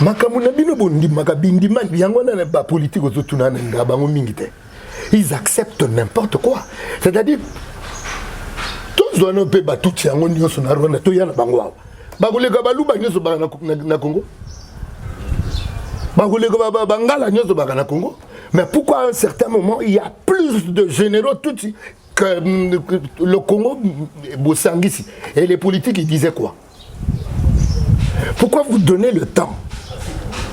Makambo na bino bondimaka bindima yango wana na bapolitike ozotuna na nga bango mingi te. Ils acceptent n'importe quoi. C'est-à-dire tozwa no mpe batuti yango nyonso na Rwanda, toya na bango awa, bakoleka baluba nyonso baka na Congo, bakoleka bangala nyonso baka na Congo. Mais pourquoi à un certain moment il y a plus de généraux tutsi que le Congo bosangisi? Et les politiques, ils disaient quoi? Pourquoi vous donnez le temps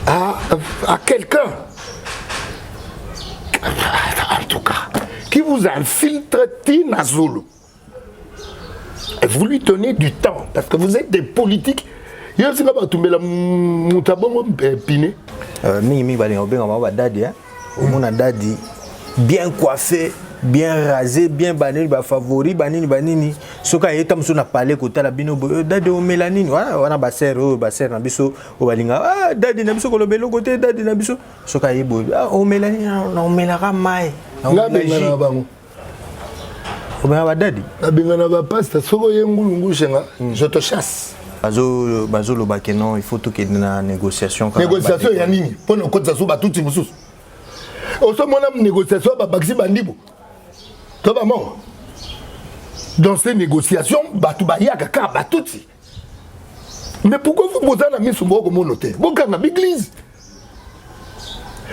à quelqu'un, en tout cas, qui vous infiltre tina zolo, et vous lui donnez du temps parce que vous êtes des politiques? Yo singa batumbela moto abongo pine. Mingimingi balinga kobenga bango badadi. Omona dadi bien coiffé, bien rasé, bien banini, bafavori banini banini. Soki ayeta mosusu na palais kotala bino boye: "Dadi, omela nini?" Wana wana basere oyo, basere na biso oyo balinga: "Ah, dadi na biso, koloba eloko te." Dadi na biso soki aye boye: "Ah, omela nini?" "Naomelaka mai." Nga bengana na bango. Obengaka badadi? Nabengana bapasta. Soki oye ngulungu shenga, je te chasse. Bazoloba ke non, il faut tokende na négociation. Négociation ya nini? Mpona okotisa so batuti mosusu, osomona négociation, babakisi bandibo to bamongo. Dans ces négociations, bato bayaka kaka batuti. Mais pourquoi vous boza na miso bokomona te? Bokanga baeglise,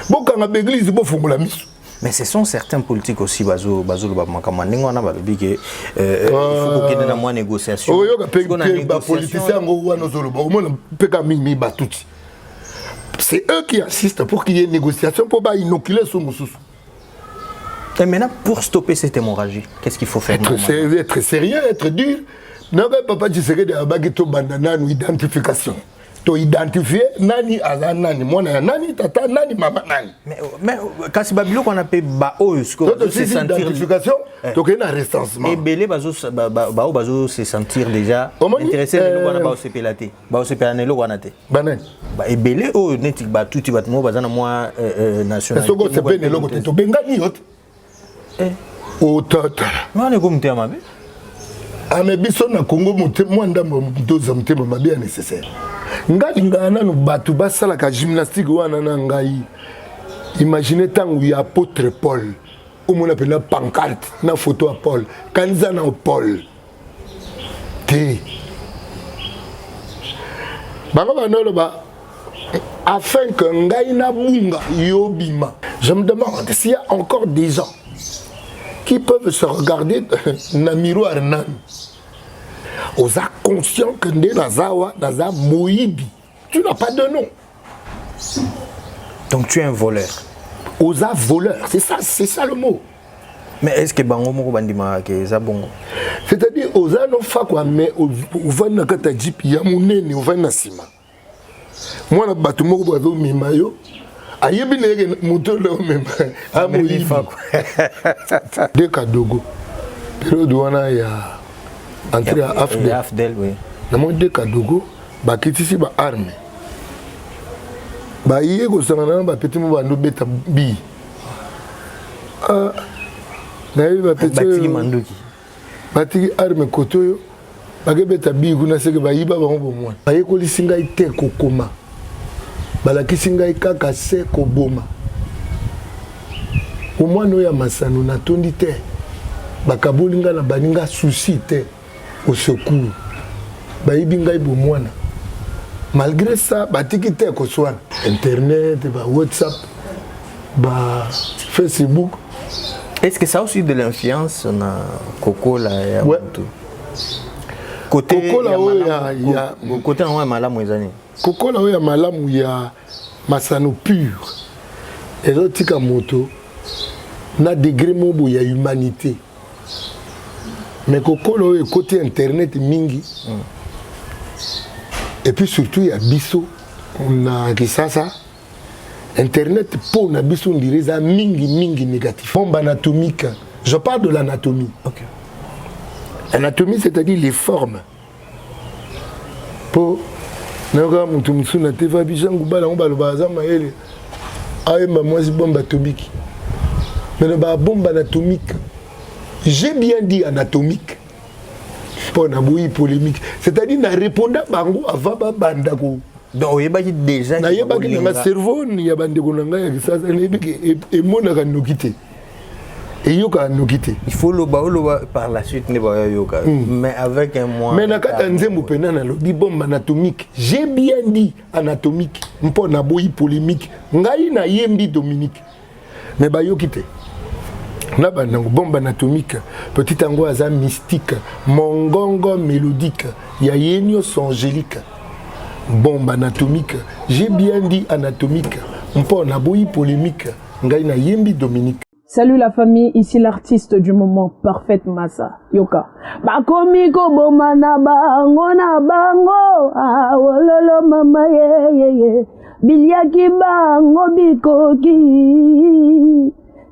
bokanga baeglise, bofungola miso. Mais ce sont certains politiques aussi bazoloba makambo ndenge wana. Balobi ke il faut kokende na mwa négociation. Oyoka mpe bapoliticien yango wana ozoloba, omona mpe ka mingi batuti, c'est eux qui insistent pour qu'il y ait négociation mpo bainoculer so mosusu. Et maintenant, pour stopper cette hémorragie, qu'est-ce qu'il faut faire? Être sérieux, être sérieux, être dur. Naga papa Tshisekedi abaki tobanda nanu identification, toidentifie nani aza nani, mwana ya nani, tata nani, mama nani. Mais kasi babiloko wana mpe baoyo sikoyo identification, tokei na recensement. Ebele baoyo bazo se sentir déjà intéressé na eloko wana, baosepela te, baosepela na eloko wana te. Banani? Ebele oyo neti batuti, bato moko baza na mwa nationalité. Soki osepeli na eloko te, tobengani yo te, otata. Wana ekomi motema mabe. Ame biso na Congo, mwa ndambo toza motema mabe ya nécessaire. Nga lingaka nanu bato basalaka gymnastique wana na ngai. Imagine ntango ya apôtre Paul, omona mpena pancarte na photo ya Paul. Kanisa na Paul te, bango bandoloba afin que ngai nabunga, yo bima. Je me demande s'il y a encore des gens qui peuvent se regarder na miroir nanu. Oza conscient que nde naza awa, naza moyibi? Tu n'as pas de nom. Donc tu es un voleur. Oza voleur, c'est ça, c'est ça le mot. Mais est ce que bango moko bandimaka ke eza bongo? C'est-à-dire oza nofakwa, mais ovandi na kati ya jeep ya monene, ovandi na nsima, mwana bato moko boye azomema yo, ayebi na yeke moto oyo omema amoyibi de kadogo. Période wana ya entrée ya AFDL. AFDL, oui. Namoni de kadogo bakitisi baarme, baye kosangana na bapeti mo bando beta bi. Nayebi bapeti. Batiki manduki. Batiki arme kote oyo, bakebeta bi kuna, seke bayiba bango bomwana. Bayekolisi ngai te kokoma, balakisi ngai kaka se koboma. Omwana oyo ya masano, natondi te, bakaboli ngai na baninga, susi te, au secours, bayibi ngai bomwana. Malgré ça, batiki te koswana. Internet, ba WhatsApp, ba Facebook. Est-ce que ça a aussi de l'influence na kokola ya motu? Côté kokola oyo ya côté yango ya malamu eza nini? Kokola oyo ya malamu ya masano pure ezotika moto na degré moko boye ya humanité. Mais kokola oyo ekoti internet mingi, et puis surtout ya biso na Kisasa, internet mpo na biso ndire eza mingi mingi négatif. Bombe anatomique, je parle de l'anatomie. Anatomie, c'est-à-dire les formes. Mpo nayoka moto mosusu na teva biso ngubala yango, baloba aza mayele, ayemba mwasi bombe atomique. Mais babombe anatomique, j'ai bien dit anatomique mpo na boyi polémique, c'est-à-dire na réponda bango avant babanda ko Donc oyebaki déjà? Nayebaki nanga cerveau ya bandeko na ngai ya Kisasa, nayebiki emonaka noki te, eyokaka noki te. Il faut loba, oloba par la suite nde bayoyoka, mais avec un mois. Mais na kati ya nzembo mpena nalobi bombe anatomique. J'ai bien dit anatomique mpo naboyi polémique. Ngai nayembi Dominique, mais bayoki te na bandango bombe anatomique. Petit yango aza mystique, mongongo mélodique ya ye nyonso angélique. Bombe anatomique, j'ai bien dit anatomique mpo naboyi polémique. Ngai nayembi Dominique. Salut la famille, ici l'artiste du moment, Parfaite Massa. Yoka. Bakomi koboma na bango na bango, ah, wololo mama ye ye ye. Biliaki bango bikoki.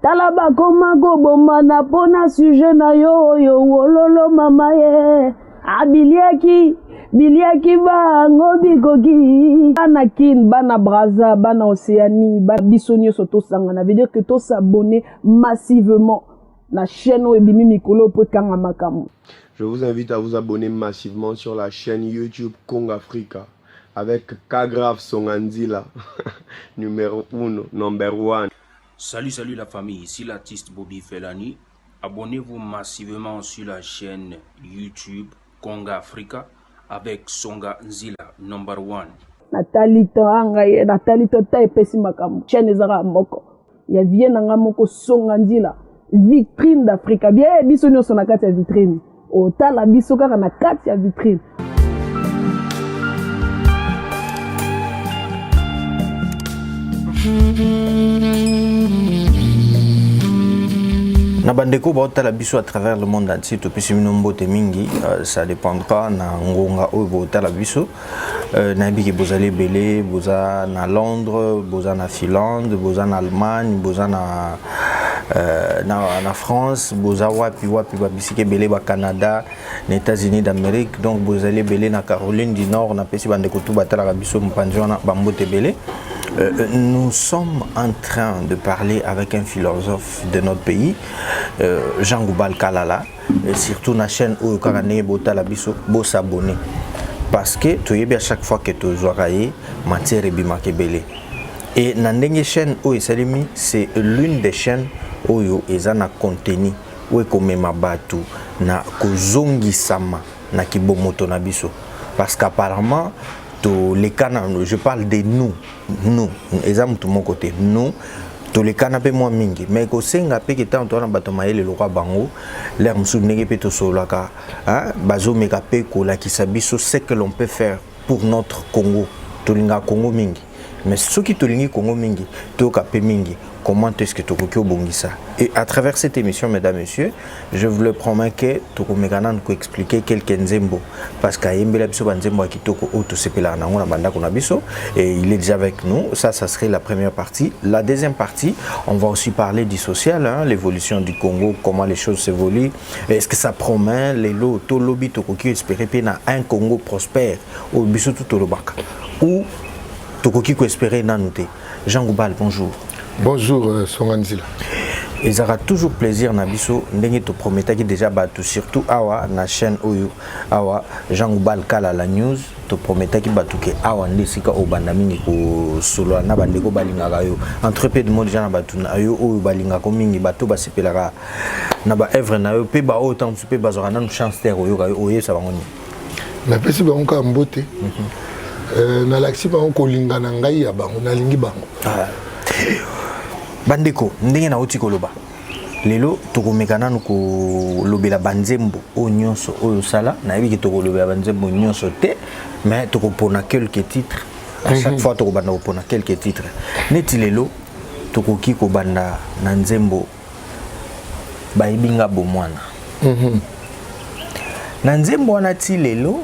Tala bakoma koboma na pona sujet na yo oyo, wololo mama ye. Abiliaki biliaki bango bikoki. Bana Kin, bana Braza, bana Océanie, bana biso nyonso tosangana, veut dire que tos'abonner massivement na chaîne oyo ebimi mikolo po ekanga makambo. Je vous invite à vous abonner massivement sur la chaîne YouTube Kong Africa avec Kagraf Songanzila, numéro 1, number 1. Salut, salut la famille, ici l'artiste Bobby Felani. Abonnez-vous massivement sur la chaîne YouTube Konga Africa avec Songa Nzila, number 1. Natali to anga ye, natali to ta epesi makambo. Chaîne ezaka moko ya vie na nga moko, Songa Nzila, vitrine d'Afrika. Bien, biso nyonso na kati ya vitrine, otala biso kaka na kati ya vitrine. Na bandeko baotala biso à travers le monde entier, topesi bino mbote mingi. Ça dépendra na ngonga oyo bootala biso. Nayebi ke bozali ebele, boza na Londres, boza na Finlande, boza na Allemagne, boza na France, boza wapi wapi, babisika ebele, bacanada, na États-Unis d'Amérique. Donc bozali ebele na Caroline du Nord. Napesi bandeko tu batalaka biso mopanzi wana bambote ebele. Nous sommes en train de parler avec un philosophe de notre pays, Jean Goubal Kalala, et surtout na chaîne oyo kaka ndenge botala biso, bos'abonner parce que toyebi à chaque fois que tozwaka ye, matière ebimaka ebele. Et na ndenge chaîne oyo esalemi, c'est l'une des chaînes oyo eza na contenu oyo ekomema bato na kozongisama na kibomoto na biso, parce qu'apparemment tolekana. Je parle de nous, nous eza motu moko te, nous tolekana mpe mwa mingi, mais kosenga mpe ke ntango towana bato mayele lokwa bango, l'heure mosusu ndenge mpe tosololaka, bazomeka mpe kolakisa biso ce que l'on peut faire pour notre Congo. Tolingaka Congo mingi, mais soki tolingi Congo mingi, toyoka mpe mingi comment est-ce que tokoki obongisa. Et à travers cette émission, mesdames, messieurs, je vous le promets que tokomeka nanu koexpliquer quelques nzembo, parce qu'ayembela biso banzembo ya kitoko oyo tosepelaka nango na bandako na biso. Et il est déjà avec nous. Ça serait la première partie. La deuxième partie, on va aussi parler du social, hein, l'évolution du Congo, comment les choses s'évoluent, est-ce que ça promet lelo to lobi tokoki espérer mpe na un Congo prospère oyo biso tu tolobaka, ou tokoki koespérer nanu te. Jean Goubal, bonjour. Bonjour, Songanzila. Ezalaka toujours plaisir na biso ndenge toprometaki déjà bato, surtout awa na chaîne oyo awa, Jean Goubal Kalala News. Toprometaki bato ke awa nde esika obanda mingi kosolola na bandeko balingaka yo. Entre peu de mots déjà na bato na yo oyo balingaka mingi, bato basepelaka na baœuvre na yo mpe baoyo ntango mosusu mpe bazwaka nanu chance te koyoka yo, oyebisa bango nini? Napesi bango kaka mbote. Nalakisi bango kolinga na ngai ya bango, nalingi bango. Ah. Bandeko, ndenge nauti koloba, lelo tokomeka nanu kolobela banzembo oyo nyonso oyo osala. Nayebi ke tokolobela banzembo nyonso te, mais tokopona quelques titres à chaque fois. Tokobanda kopona quelques titres. Neti lelo tokoki kobanda na nzembo Bayebi nga bomwana. Na nzembo wana, ti lelo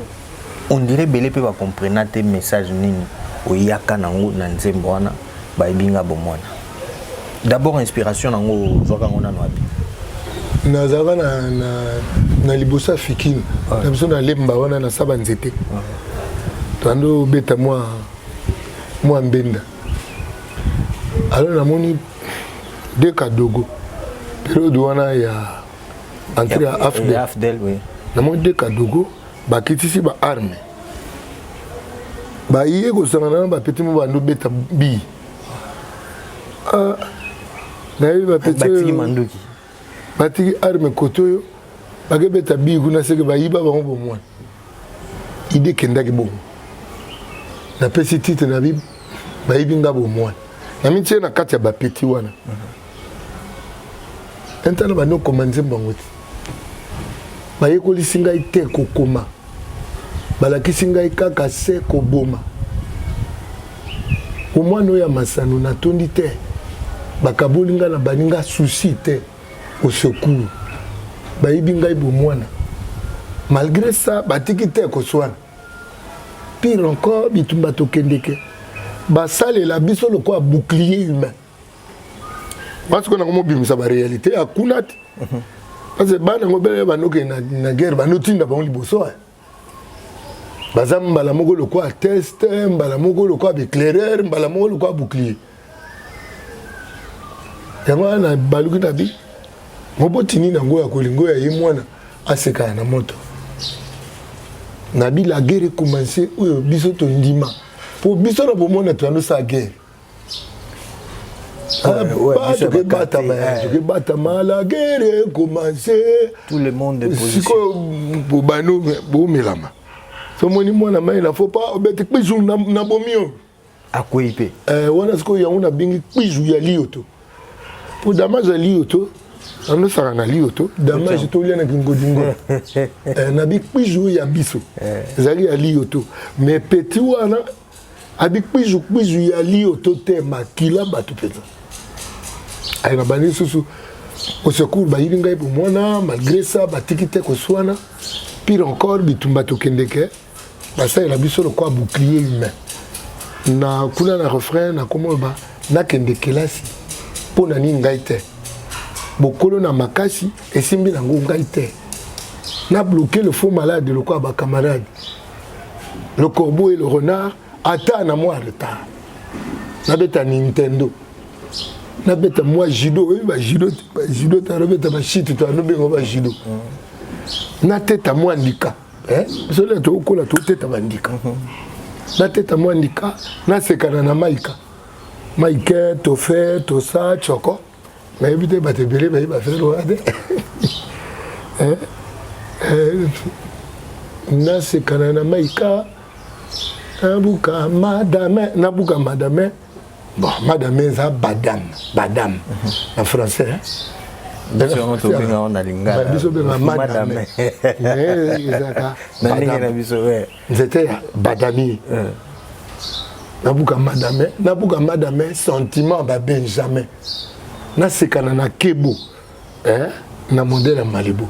on dirait ebele mpe bacomprena te message nini oyaka nango na nzembo wana Bayebi nga bomwana. D'abord, inspiration nango ozwaka yango nano wapi? Nazalaka na liboso ya Fikine na biso na Lemba wana, na sa banzete, toandi obeta mwa mbenda. Alors namoni de Kadogo, période wana ya entrée ya AFDL. AFDL, oui. Namoni de Kadogo bakitisi baarmes. Baye kosangana na bapeti mo bando beta bi. Ah, nayebi bapeti batiki manduki, batiki arme kote oyo bakebeta bi kuna, seke bayiba bango bomwana. Ide ekendaki bongo, napesi titre na bi bayibi nga bomwana, namitie na kati ya bapeti wana. Intana bandi okoma nzembo yango te, bayekolisi ngai te kokoma, balakisi ngai kaka se koboma. Omwana oyo ya masano natondi te, bakaboli ngai na baninga, susi te, au secours, bayibi ngai bomwana. Malgré ça batiki te koswana. Pire encore, bitumba tokendeke, basalela biso lokola bouclier humain. Parce que nango mobimisa baréalité ya kuna te, parce que bana yango bele bandokende na guerre, bandotinda bango liboso, baza mbala moko lokola test, mbala moko lokola baéclaireur, mbala moko lokola bouclier. Yango wana baluki na bi moboti nini yango ya kolinga oyo ye mwana asekana na moto na bi. La guerre ecommence oyo biso tondima, mpo biso na bomona toyandosala guerre. Tokebatama, tokebatama, la guerre ecommence. Tout le monde. Sikoyo bobano bomelama, somoni mwana mai na faut pas obete kpizu na bomi oyo. Akwei mpe. Wana sikoyo yango nabengi kpizu ya liyoto, po damage ya liyoto andosaka na liyoto, damage tolia na kingodingo nabi kpizu oyo ya biso ezalaki ya liyoto, mais petit wana abi kpizu kpizu ya liyoto te, makila bato mpenza. Aye na bandi lisusu au secours, bayibi ngai bomwana. Malgré ça batiki te koswana. Pire encore, bitumba tokendeke, basalela biso lokola bouclier humain. Na kuna na refrain nakoma oloba: nakende kelasi mpo na nini ngai te, bokolo na makasi esimbi nango ngai te, na bloqué le faux malade lokola bacamarade, le corbeau et le renard, ata na mwa retard. Nabeta Nintendo, nabeta mwa judo, oyebi bajudo, bajudo tanobeta bashite, tanobenga bajudo, nateta mwa ndika. Biso nde tokokola toteta bandika, nateta mwa ndika, nasekana na maika maike, tofe tosa choko. Nayebi te, bato ebele bayebi bafere wana te. Nasekana na maika, nabuka madame, nabuka madame. Bon, madame eza badame, badame na français. Biso benga madame, ezalaka nzete ya badamier. Nabuka madame, nabuka madame, sentiment babenjamin, nasekana na kebo na modele ya Malibu,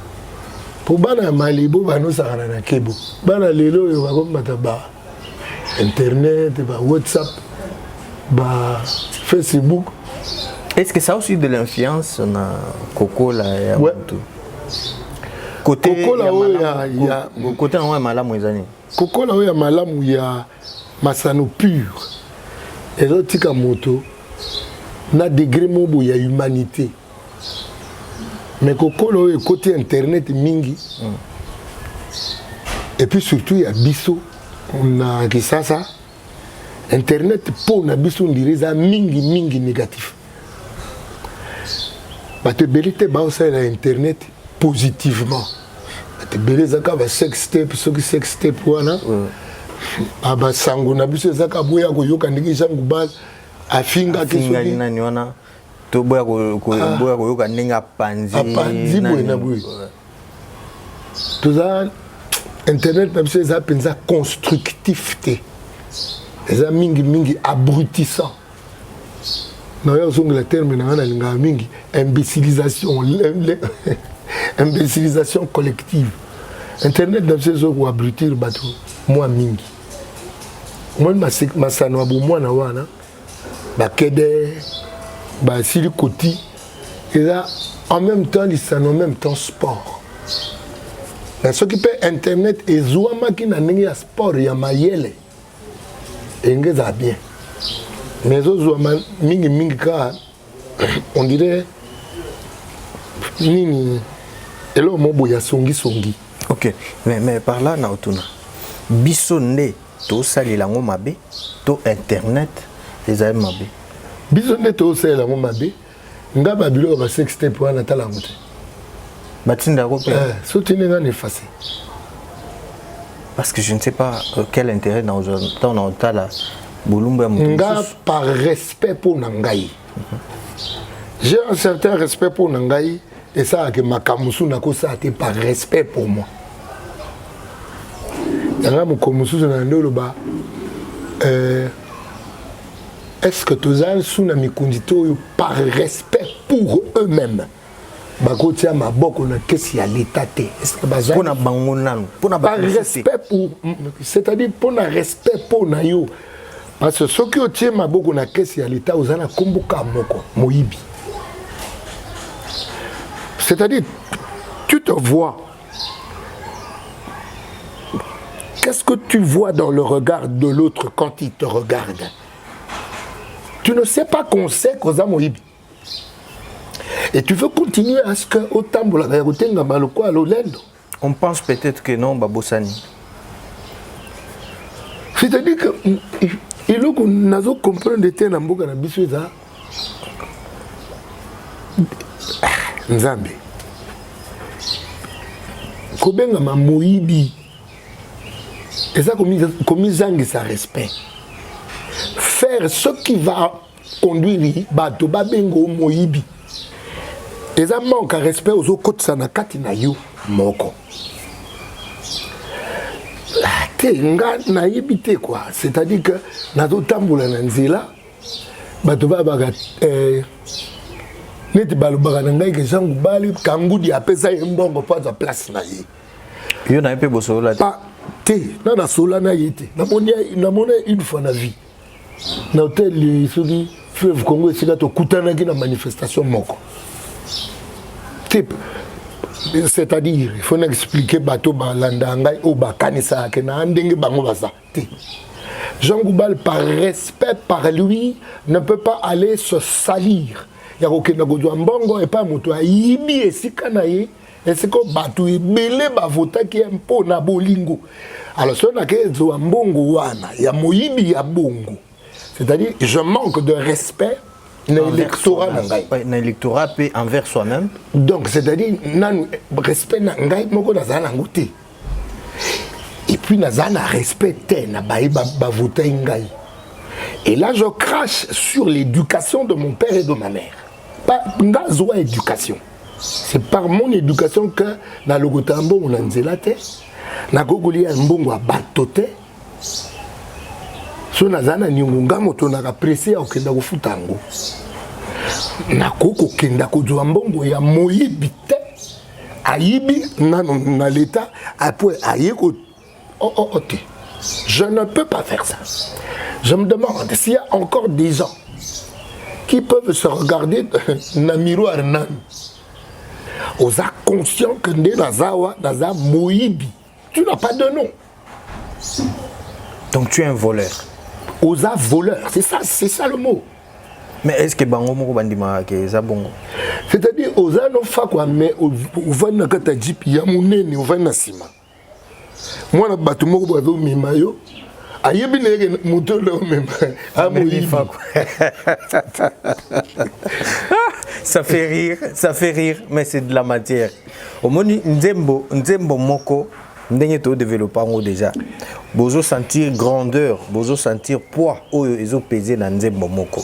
mpo bana ya Malibu banosakana na kebo. Bana lelo oyo bakomata ba internet, ba WhatsApp, ba Facebook. Est-ce que ça a aussi de l'influence na kokola ya mutu? Côté kokola oyo ya côté yango ya malamu eza nini? Kokola oyo ya malamu ya masano pur ezotika moto na degré moko boye ya humanité, mais kokola oyo ekoti internet mingi, et puis surtout ya biso na Kisasa, internet mpo na biso ndire eza mingi mingi négatif. Bato ebele te baosalela internet positivement. Bato ebele eza kaka basex tape, soki sex tape wana, basango na biso eza kaka boya koyoka ndenge Jean Goubal afingaki. Soki nani wana, to boya koyoka ndenge apanzi. Apanzi boye na boye. Toza internet na biso eza mpenza constructif te, eza mingimingi abrutissant. Naoya kozongela terme na ngai nalingaka mingi, imbécilisation, imbécilisation collective. Internet na biso ezokoabrutir bato mwa mingi. Omoni masano ya bomwana wana, bakede basili koti, eza en même temps lisano, en même temps sport. Na soki mpe internet ezwamaki na ndenge ya sport ya mayele, enge ezala bien, mais ezozwama mingimingi kaka on dirait nini, eloko mo boye ya songisongi. Ok, mais par là na otuna biso nde. Tosalela yango mabe to internet ezali mabe? Biso nde tosalela yango mabe. Nga ba biloko ba sex tape wana tala yango te. Batinda yango mpe? Eh, so tindi nga na effacer. Parce que je ne sais pas euh, quel intérêt na ntango na otala bolumbu ya moto. Nga par respect mpo na ngai, j'ai un certain respect mpo na ngai, esalaka makambo mosusu nakosala te par respect pour moi. Yanga mokolo mosusu na nde oloba euh, est-ce que toza su na mikonzi te oyo par respect pour eux-mêmes bakotia maboko na kesi ya leta te? Est-ce que baza mpona bango nanu, mpona par respect pour, c'est-à-dire mpona respect mpo na yo, parce que soki otie maboko na kesi ya leta, oza na nkombo ka moko moyibi. C'est-à-dire tu te vois, qu'est-ce que tu vois dans le regard de l'autre quand il te regarde? Tu ne sais pas qu'on sait qu'oza moyibi et tu veux continuer à ce que otambolaka ya kotengama lokola lolendo. On pense peut-être que non, babosani. C'est-à-dire que eloko nazo comprendre te na mboka na biso eza Nzambe kobengama moyibi eza komizangisa respect. Faire ce qui va conduire bato babenga o moyibi eza manque ya respect ozokotisa na kati na yo moko. Ah, te, nga nayebi te quoi. C'est-à-dire que nazotambola na nzela, bato babaka eh, neti balobaka na ngai ke Jean Goubald Kangudi apesa ye mbongo mpo azwa place na ye. Yo na ye mpe bosolola te? Te, na nasolola na ye te. Namoni une fois na vie na hotel soki Fleuve Congo, esika tokutanaki na manifestation moko te. C'est-à-dire il faut na expliquer bato balanda ngai oyo bakanisaka ke na ndenge bango baza te. Jean Goubald, par respect par lui, ne peut pas aller se salir ya kokenda kozwa mbongo epai moto ayibi esika na ye, esika bato ebele bavotaki ye mpo na bolingo. Alors soki nakezwa mbongo wana ya moyibi ya bongo, c'est-à-dire je manque de respect na électorat na ngai. Na électorat mpe envers soi-même. Donc c'est-à-dire nanu respect na ngai moko nazala nango te, et puis naza na respect te na baye bavotai ngai. Et là je crache sur l'éducation de mon père et de ma mère. Nga zwa éducation, c'est par mon éducation que nalokota mbongo na nzela te, nakoki kolia mbongo ya bato te. So naza na niongo, nga moto naka presse ya kokenda kofuta yango. Nakoki kokenda kozwa mbongo ya moyibi te. Ayibi nano na leta, après aye ko oh, oh, oh, te. Je ne peux pas faire ça. Je me demande s'il y a encore des gens qui peuvent se regarder na miroir nanu. Oza conscient que nde naza wa naza moyibi? Tu n'as pas de nom. Donc tu es un voleur. Oza voleur, c'est ça, c'est ça le mot. Mais est ce que bango moko bandimaka ke eza bongo? C'est-à-dire oza no fakwa, mais ovandi na kati ya jeep ya monene, ovandi na nsima, mwana bato moko boye azomema yo, ayebi na yeke moto oyo omema amoyibi. Ça fait rire, ça fait rire, mais c'est de la matière. Omoni nzembo, nzembo moko ndenge todéveloppe yango déjà, bozo sentir grandeur, bozo sentir poids oyo ezopese na nzembo moko.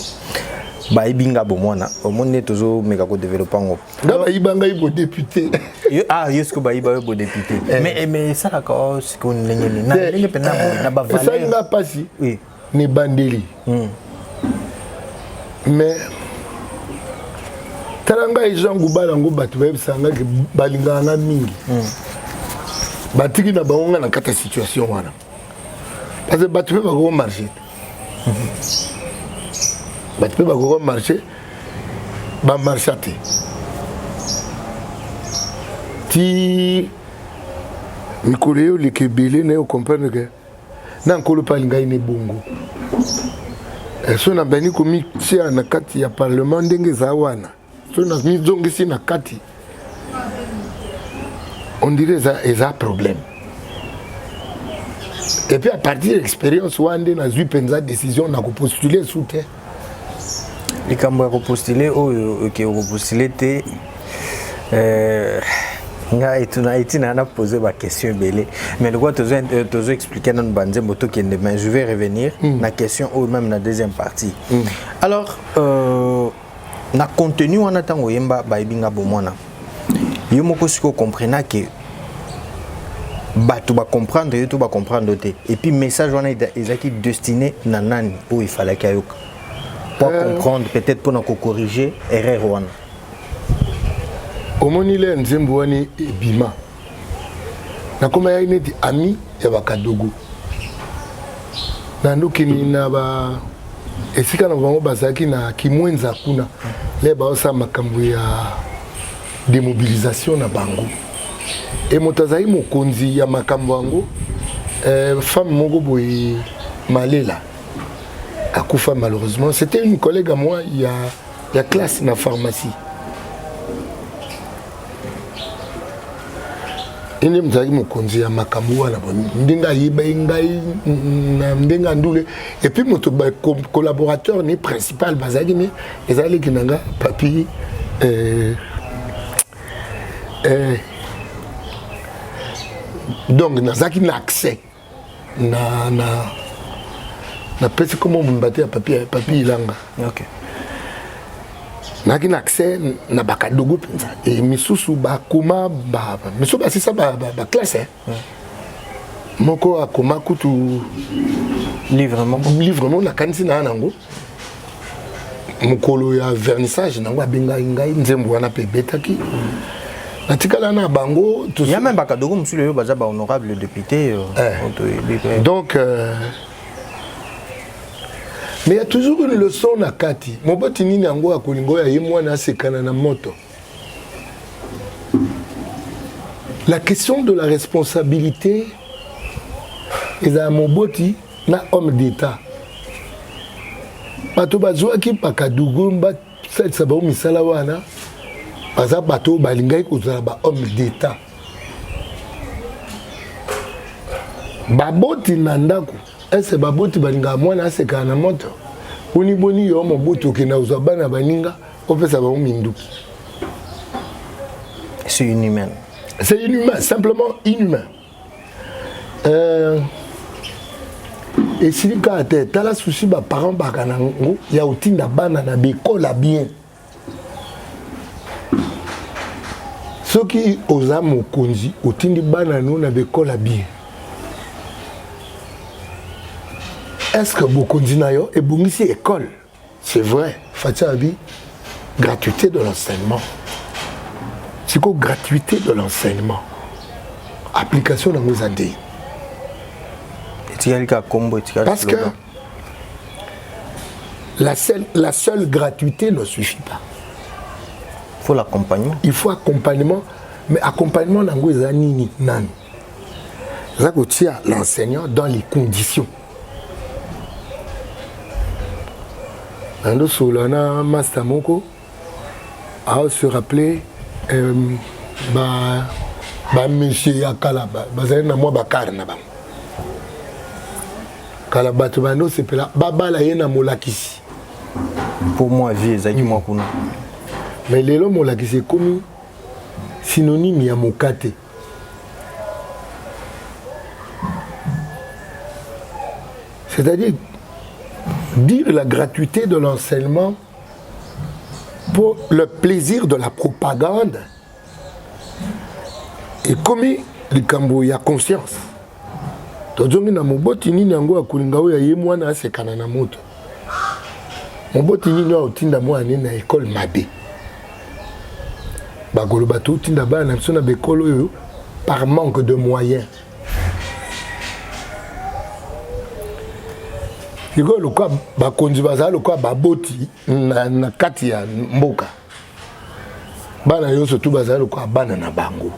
Bayebi nga bomwana, omoni nde tozomeka kodéveloppe yango. Nga bayiba ngai bodéputé. Ah, yo sikoyo bayiba yo bodéputé. Mais esalaka sikoyo ndenge nini, na ndenge mpenza na bavaleur? Esali nga mpasi na ebandeli, mais tala ngai Jean Goubald yango, bato bayebisaka ngai balingaka nga mingi, batiki na bango ngai na kati ya situation wana, parce que bato mpe bakoko marché, bato mpe bakoko marché, bamarcha te ti mikolo eyo oleka ebele na yo comprendre ke na Nkolo mpe alingai ne bongo. So nabandi komitia na kati ya parlement ndenge eza wana, so namizongisi na kati, on dirait eza problème. Et puis à partir ya expérience wana nde nazwi mpenza décision na kopostule su te. Likambo ya kopostule oyo oke okopostule te, ngai etuna etina na poser ba question ebele, mais lokola tozo tozo expliquer nanu banzembo tokende, mais je vais revenir na question oyo même na deuxième partie. Alors na contenu wana, ntango oyemba bayebi nga bomwana, yo moko sikoyo comprena ke bato bacomprendre yo to bacomprendre te, et puis message wana ezalaki destiné na nani oyo efalaki ayoka po comprendre, peut-être mpona kocorriger erreur wana? Omoni, le nzembo wana ebima, nakoma yai neti ami ya bakadogo, nandokeni na ba esika na bango bazalaki na Kimwenza kuna, le baosala makambo ya démobilisation na bango. E moto azali mokonzi ya makambo yango, femme moko boye, Malela, akufa malheureusement. C'était une collègue à moi ya classe na pharmacie. Ye nde moto azalaki mokonzi ya makambo wana. Ndenge ayebaki ngai na ndenge ya ndule, et puis moto collaborateur ni principal bazalaki ni ezalaki na nga Papi donc nazalaki na accès na napesi kombo mobimba te ya Papi Ilanga. Nazalaki na accès na bakadogo mpenza e misusu bakoma, misusu basisa baclasse, moko akoma kutu livre moko. Livre moko nakanisi na nango. Mokolo ya vernissage nango abengai ngai, nzembo wana mpe ebetaki, natikala na bango. Ya même bakadogo mosusu oyo baza bahonorable député. Donc mais il y a toujours une leçon na kati. Moboti nini yango akolinga oyo aye mwana asekana na moto? La question de la responsabilité ezala moboti na homme d'état. Bato bazwaki bakadugu basalisa bango misala wana, baza bato oyo balingaki kozala ba homme d'état. Baboti na ndako, ese baboti balingaka mwana asekaka na moto? Boni boni yo moboti okenda kozwa bana baninga, opesa bango minduki? C'est inhumain. C'est inhumain, simplement inhumain. Esili kaka te. Tala susi baparent baka nango ya kotinda bana na bekola bien. Soki oza mokonzi, otindi bana no na bekola bien, est ce que bokonzi na yo ebongisi école? C'est vrai, Fatshi abi gratuité de l'enseignement. Sikoyo gratuité de l'enseignement, application nango eza nde? Etikali kaka kombo, etikali. Parce que la seule gratuité ne suffit pas. Il faut l'accompagnement. Il faut accompagnement, mais accompagnement nango eza nini? Nani eza kotia l'enseignant dans les conditions? Nandosolola na master moko, aose rappeler bamonsieur ya kala bazali na mwa bakare na bango kala. Bato bandi osepela babala ye na molakisi. Mpo mwa vie ezalaki mwa kuna. Mais lelo molakisi ekomi synonyme ya mokate. C'est-à-dire dire la gratuité de l'enseignement pour le plaisir de la propagande ekomi likambo ya conscience. Tozongi na moboti nini yango akolinga oyo aye mwana asekana na moto? Moboti nini oyo akotinda mwana nini na ekole mabe? Bakoloba totinda bana na biso na baekole oyo par manque de moyens. Sikoyo lokola bakonzi bazala lokola baboti na kati ya mboka, bana nyonso tu bazala lokola bana na bango.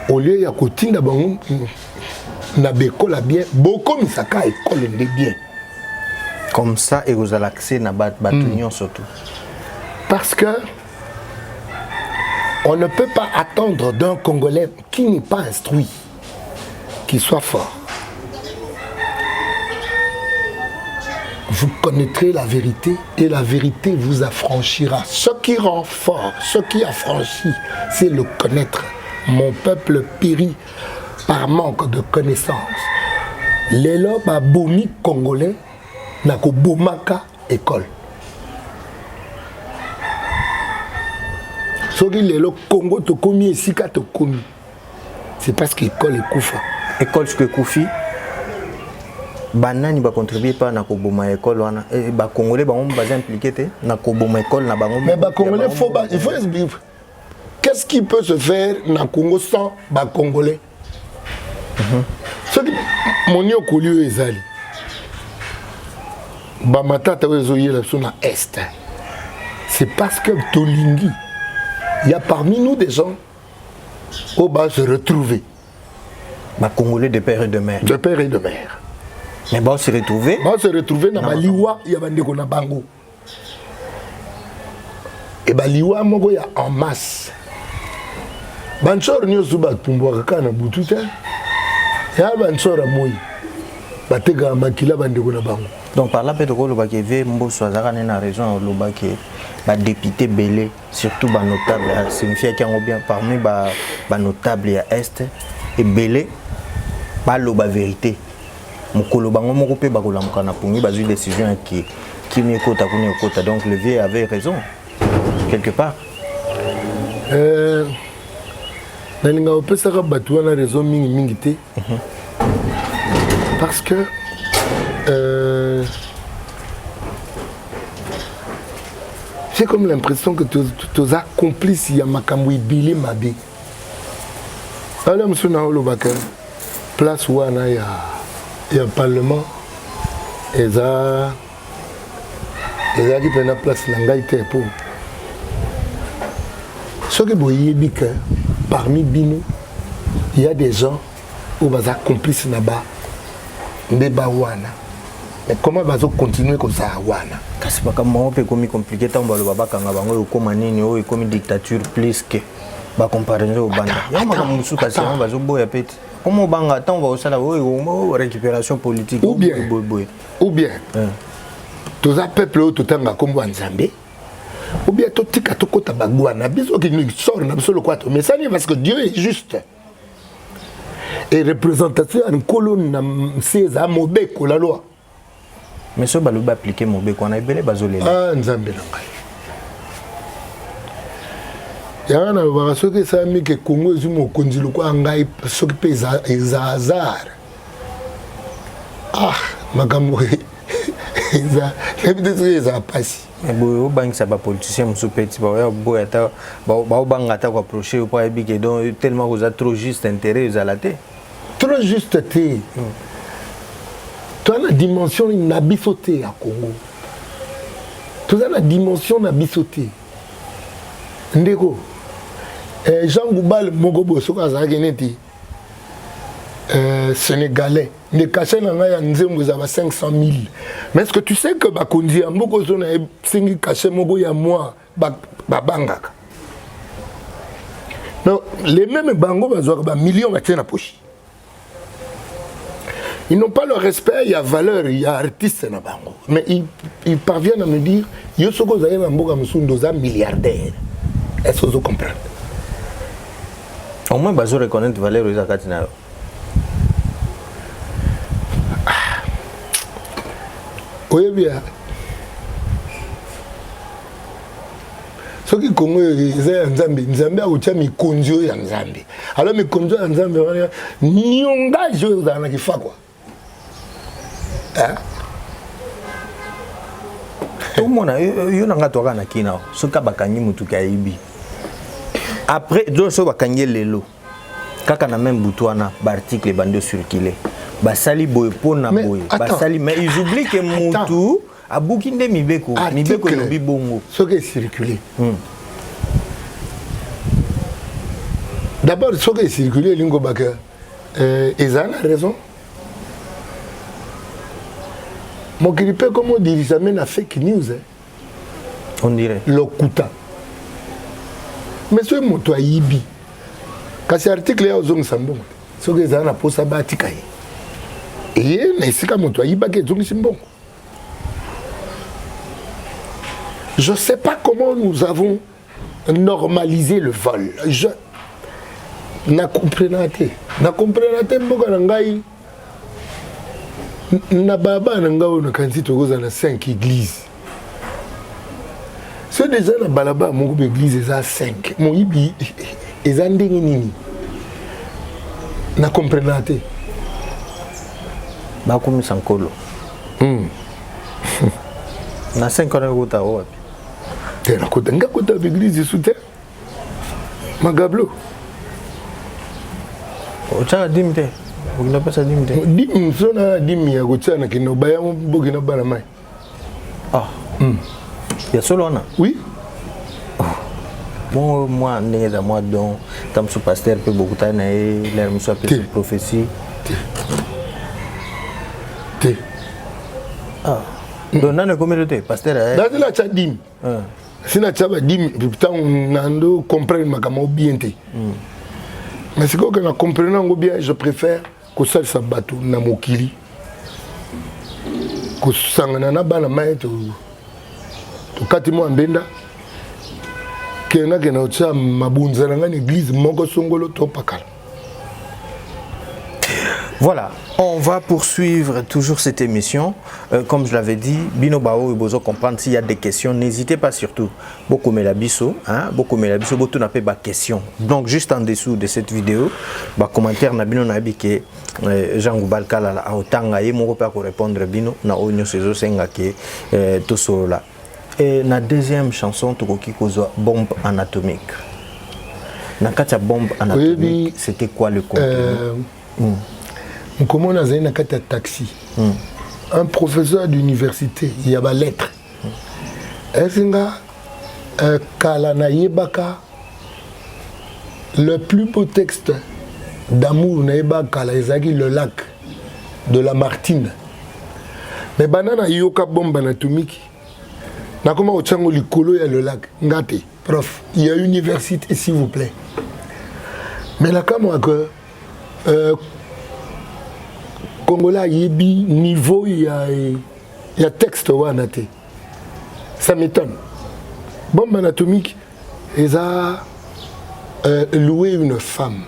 Au lieu ya kotinda bango na bekola bien, bokomisaka ekole nde bien. Comme ça ekozala accès na bato nyonso tu. Parce que on ne peut pas attendre d'un Congolais qui n'est pas instruit, Qu'il soit fort. Vous connaîtrez la vérité et la vérité vous affranchira. Ce qui rend fort, ce qui affranchit, c'est le connaître. Mon peuple périt par manque de connaissance. Lelo babomi congolais na kobomaka école. Soki lelo Congo tokomi esika tokomi, c'est parce que école ekufa. École soki ekufi, banani bacontribue mpa na koboma école wana? Eh, bacongolais bango baza impliqué te na koboma école na bango. Mais bacongolais, faut ba, il faut qu'est-ce qui peut se faire na Congo sans bacongolais? Soki moniokoli oyo ezali bamatata oyo ezoyela biso na est, c'est parce que tolingi, il y a parmi nous des gens oyo ba se retrouver. Bacongolais de père et de mère. De père et de mère. Mais bao se retrouver. Ba se retrouver na baliwa ya bandeko na bango e baliwa moko ya en masse. Bantsoro nyonso batumbwaka kaka na butu te, ya bantsoro ya moi batekaka makila bandeko na bango. Donc par là mpe tokolobaki eve Mboso azalaka ne na raison ya olobaki badéputé ebele, surtout banotable, asignifiaki yango bien parmi banotable ya est ebele baloba vérité. Mokolo bango moko mpe bakolamuka na pongi, bazwi décision ya ke kimi ekota kuna ekota. Donc le vieux avait raison quelque part. Nalinga kopesaka bato wana raison mingimingi te, parce que j'ai comme l'impression que toza complice ya makambo ebele mabe. Ala mosusu na olobaka place wana ya parlement eza ezalaki mpena place na ngai te, mpo soki boyebi ke parmi bino il y a des gens oyo baza complice na ba mbeba wana, mais comment bazocontinue kozala wana? Kasi makambo bango mpe ekomi compliqué. Ntango baloba bakanga bango, ekóma nini oyo? Ekomi dictature plus que bacomparaison obanda yango makambo mosusu. Kasi yango bazoboya pe te, koma obanga ntango bakosala oyo récupération politique. Ou bien boye. Ou bien toza peuple oyo totanga nkombo ya Nzambe, ou bien totika tokɔta bagwa na biso sort na biso lokola tomesani, parce que Dieu est juste et représentation ya Nkolo na nse eza mobeko, la loi. Mais soki balobi baappliquer mobeko wana, ebele bazolela. Ah, Nzambe na ngai! Yango nalobaka, soki esalami ke Kongo ezwi mokonzi lokola ngai, soki mpe eza hasard, ah, makambo eza, nayebi te soki ezala mpasi. Boye obangisa bapoliticien mosusu mpe ti baoya boye, ata baobanga ata koapproche yo, mpo ayebi ke donc tellement koza trop juste, intérêt ezala te. Trop juste te. Toza na dimension na biso te ya Congo, toza na dimension na biso te, ndeko. Jean Goubal moko boye, soki azalaki neti sénégalais nde cachet na ngai ya nzembo eza ba 500 000. Mais est ce que tu sais que bakonzi ya mboka ozo na esengi cachet moko ya mwa babangaka? Non, les mêmes bango bazwaka bamillion batie na poche. Ils n'ont pas le respect, il y a valeur, il y a artiste na bango. Mais ils parviennent à me dire, yo soko ozali na mboka mosusu oza milliardaire. Est-ce que vous comprendre? Au moins bazo reconnaître valeur eza kati na yo. Oyebi ya soki Kongo eza ya Nzambe, Nzambe akotia mikonzi oyo ya Nzambe. Alors mikonzi oyo ya Nzambe wana, niongage oyo ozala na kifakwa. Tomona yo na nga toaka na kina, soki bakangi motuki ayibi, après donc soki bakangi ye lelo kaka na même butu wana, baarticle ebandi ocircule, basali boye mpo na boye basali. Mais ils oublient que mutu abuki nde mibeko, mibeko elobi bongo. Soki ecircule d'abord, soki ecircule, elingi kobaka ezala na raison. Mokili mpe komo odirigame na fake news, eh? On dirait. Lokuta. Mais soki moto ayibi, kasi article ya ozongisa mbongo te. Soki ezala na posa batika ye. Eye na esika moto ayibaki ezongisi mbongo. Je sais pas comment nous avons normalisé le vol. Je na comprena te. Na comprena te mboka na ngai na baba na ngai oyo nakanisi tokozala na 5 église. So deja na balabala moko ba église eza 5. Moyibi eza ndenge nini? Na comprena te. Bakumisa nkolo. Na 5 wana ekota wapi? Te nakota nga kota ba église esu te. Magablo. Otyaka dime te? Okenda opesa dime te? Dime so na dime ya kotia na kende obaya boki na bana mai. Ah. Ya solo wana? Oui. Bongo mwa ndenge eza mwa don ta mosusu pasteur mpe bokutani na ye lere mosusu apesi prophétie te. Te. Ah. Donc nano ekomeli te pasteur? Nazali natya dime. Si natya badime ntango nando comprendre makambo bien te. Mais sikoyo ke na comprendre yango bien, je préfère kosalisa bato na mokili, kosangana na bana mai tokati mwa mbenda kenda kenda kotia mabunza na ngai na église moko songolo to pakala. Voilà, on va poursuivre toujours cette émission. Comme je l'avais dit, bino bao bozo comprendre s'il y a des questions, n'hésitez pas surtout. Bokomela biso, hein, bokomela biso, botuna pe ba questions. Donc juste en dessous de cette vidéo, ba commentaire na bino na bike Jean Goubal Kalala aotanga ye moko pe ko répondre bino na oyo nyonso ezosenga ke tosolola. Et na deuxième chanson tokoki kozwa Bombe anatomique. Na kati ya Bombe anatomique, c'était quoi le contenu? Nkomo nazali na kati ya taxi. Un professeur d'université ya ba lettres. Esinga kala nayebaka le plus beau texte d'amour nayebaka kala ezalaki Le Lac de Lamartine. Mais banda nayoka Bombe anatomique, nakoma kotia yango likolo ya Le Lac. Nga te, prof ya université, s'il vous plaît. Mais nakamwa que Congolais ayebi niveau ya texte wana te. Ça m'étonne. Bombe anatomique eza louer une femme.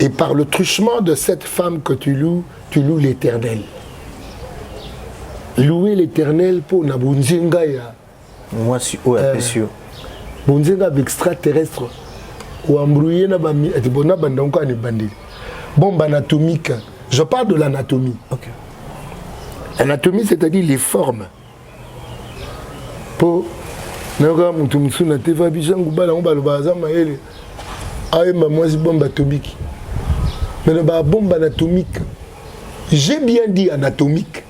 Et par le truchement de cette femme que tu loues, tu loues l'Éternel. Louer l'Éternel pour na bonzinga ya mwasi oyo apesi yo. Bonzinga extraterrestre ou embrouillé na ba na banda nko ani bandeli. Bombe anatomique, je parle de l'anatomie. Okay. Anatomie, c'est-à-dire les formes. Po nayoka moto mosusu na te va biso ngubala ngo baloba aza mayele ayemba mwasi bombe atomique. Mais na ba bombe anatomique, j'ai bien dit anatomique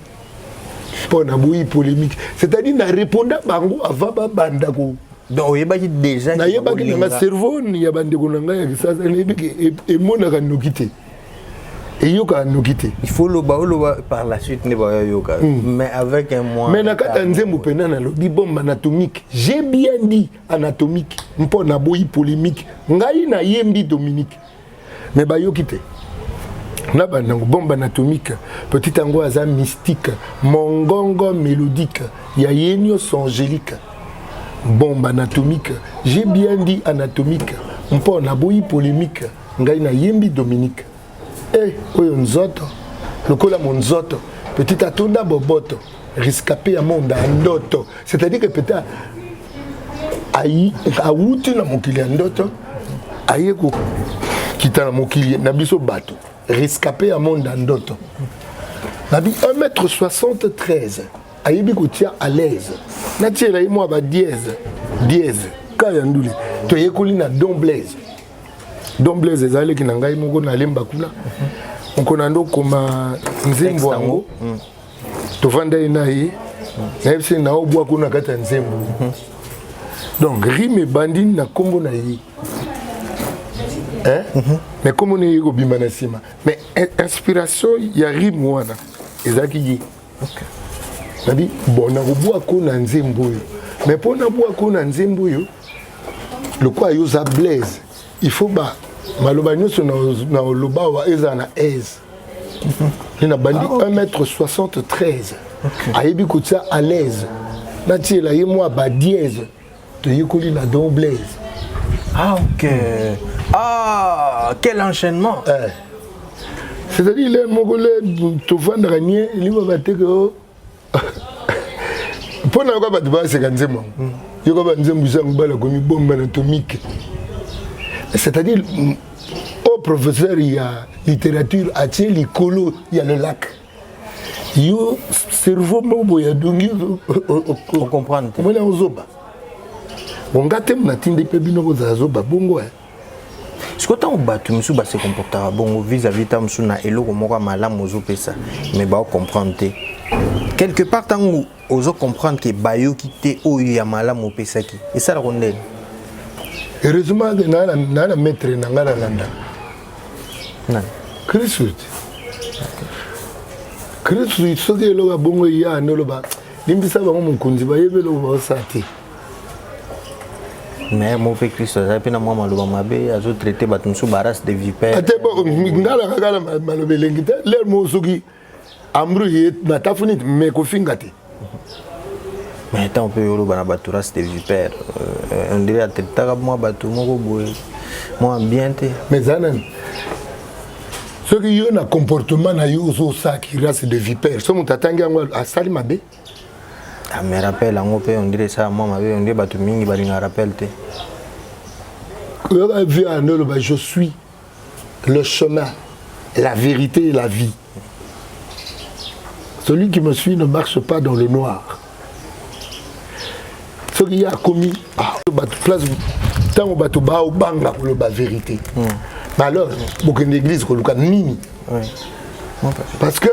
mpo na boyi polémique, c'est-à-dire na réponda bango avant babanda ko. Donc oyebaki déjà? Nayebaki nanga cerveau ya bandeko na ngai ya Kisasa, nayebiki emonaka noki te, eyokaka noki te. Il faut loba oloba par la suite nde bayoyoka, mais avec un mois. Mais na kati ya nzembo mpena nalobi bombe anatomique, j'ai bien dit anatomique mpo naboyi polémique. Ngai nayembi Dominique, mais bayoki te na bandango. Bombe anatomique, petit yango aza mystique, mongongo mélodique ya ye nyonso angélique. Bombe anatomique, j'ai bien dit anatomique mpo naboyi polémique. Ngai nayembi Dominique e oyo nzoto lokola monzoto, petit atonda boboto, rescapé ya monde ya ndoto, c'est-à-dire que peut-être awuti na mokili ya ndoto, aye kokita na mokili na biso bato, rescapé ya monde ya ndoto. Nabi 1m73, ayebi kotia à l'aise, natiela ye mwa badièse dièse ka ya ndule. Toyekoli na Don Blaise. Don Blaise ezalaki na ngai moko nalemba kuna moko na ndokoma nzembo yango. Tovanda ye na ye, nayebisi ye naobwa kuna kati ya nzembo. Donc rime ebandi na nkombo na ye, mais nkombo na ye ekobima na nsima, mais inspiration ya rime wana ezalaki ye. Nabi bon, nakobwaka na nzembo oyo, mais mpo nabwaka na nzembo oyo, lokola yo oza Blaise, il faut ba Maloba nyonso na oloba awa ezala na aise. Nde nabandi 1 mètre 73. Ayebi kotia à l'aise. Natiela ye mwa ba dièse. Toyekoli na Don Blaise. Ah ok. Ah, quel enchaînement. Eh. C'est-à-dire le moko le tovandaka nye elingo bateke o mpo na yoka bato baseka nzembo yango hmm. yoka banzembo zango bala komibomba na tomike c'est-à-dire o professeur ya littérature atie likolo ya le lac yo cerveau moko boye adongi ocomprendre omoni yango zoba bonga te natindi mpe bino kozala zoba bongo eh. Sikoyo ntango bato mosusu base comportaka bongo vis-à-vis ntango mosusu na eloko moko ya malamu ozopesa mais baocomprendre te quelque part ntango ozo comprendre ke bayoki te oyo ya malamu opesaki esalaka ndeni. Heureusement ke naa na maître na ngai nalanda nani Kristu te. Kristu soki eloko ya bongo eya nde oloba limbisa bango mokonzi bayebi eloko baosala te. Mais mo mpe Kristo azali mpe na mwa maloba mabe azotraite bato mosusu barace de vipère. Ate ngai nakaka na maloba elengi te lere moko soki embrouille na tafuni mais kofinga te. Mais ntango mpe oloba na bato race de vipère, on dirait atraitaka mwa bato moko boye mwa bien te. Mais eza nani soki yo na comportement na yo ozosaki race de vipère, so moto atangi yango asali mabe. Ah, mais rappel yango mpe on dirait esala mwa mabe, on dirait bato mingi balingaka rappel te. Oyoka vie ya nde oloba je suis le chemin, la vérité et la vie. Celui qui me suit ne marche pas dans le noir. Soki ye akomi bato place ntango bato baobanga koloba vérité. Mais alors bokende église koluka nini? Parce que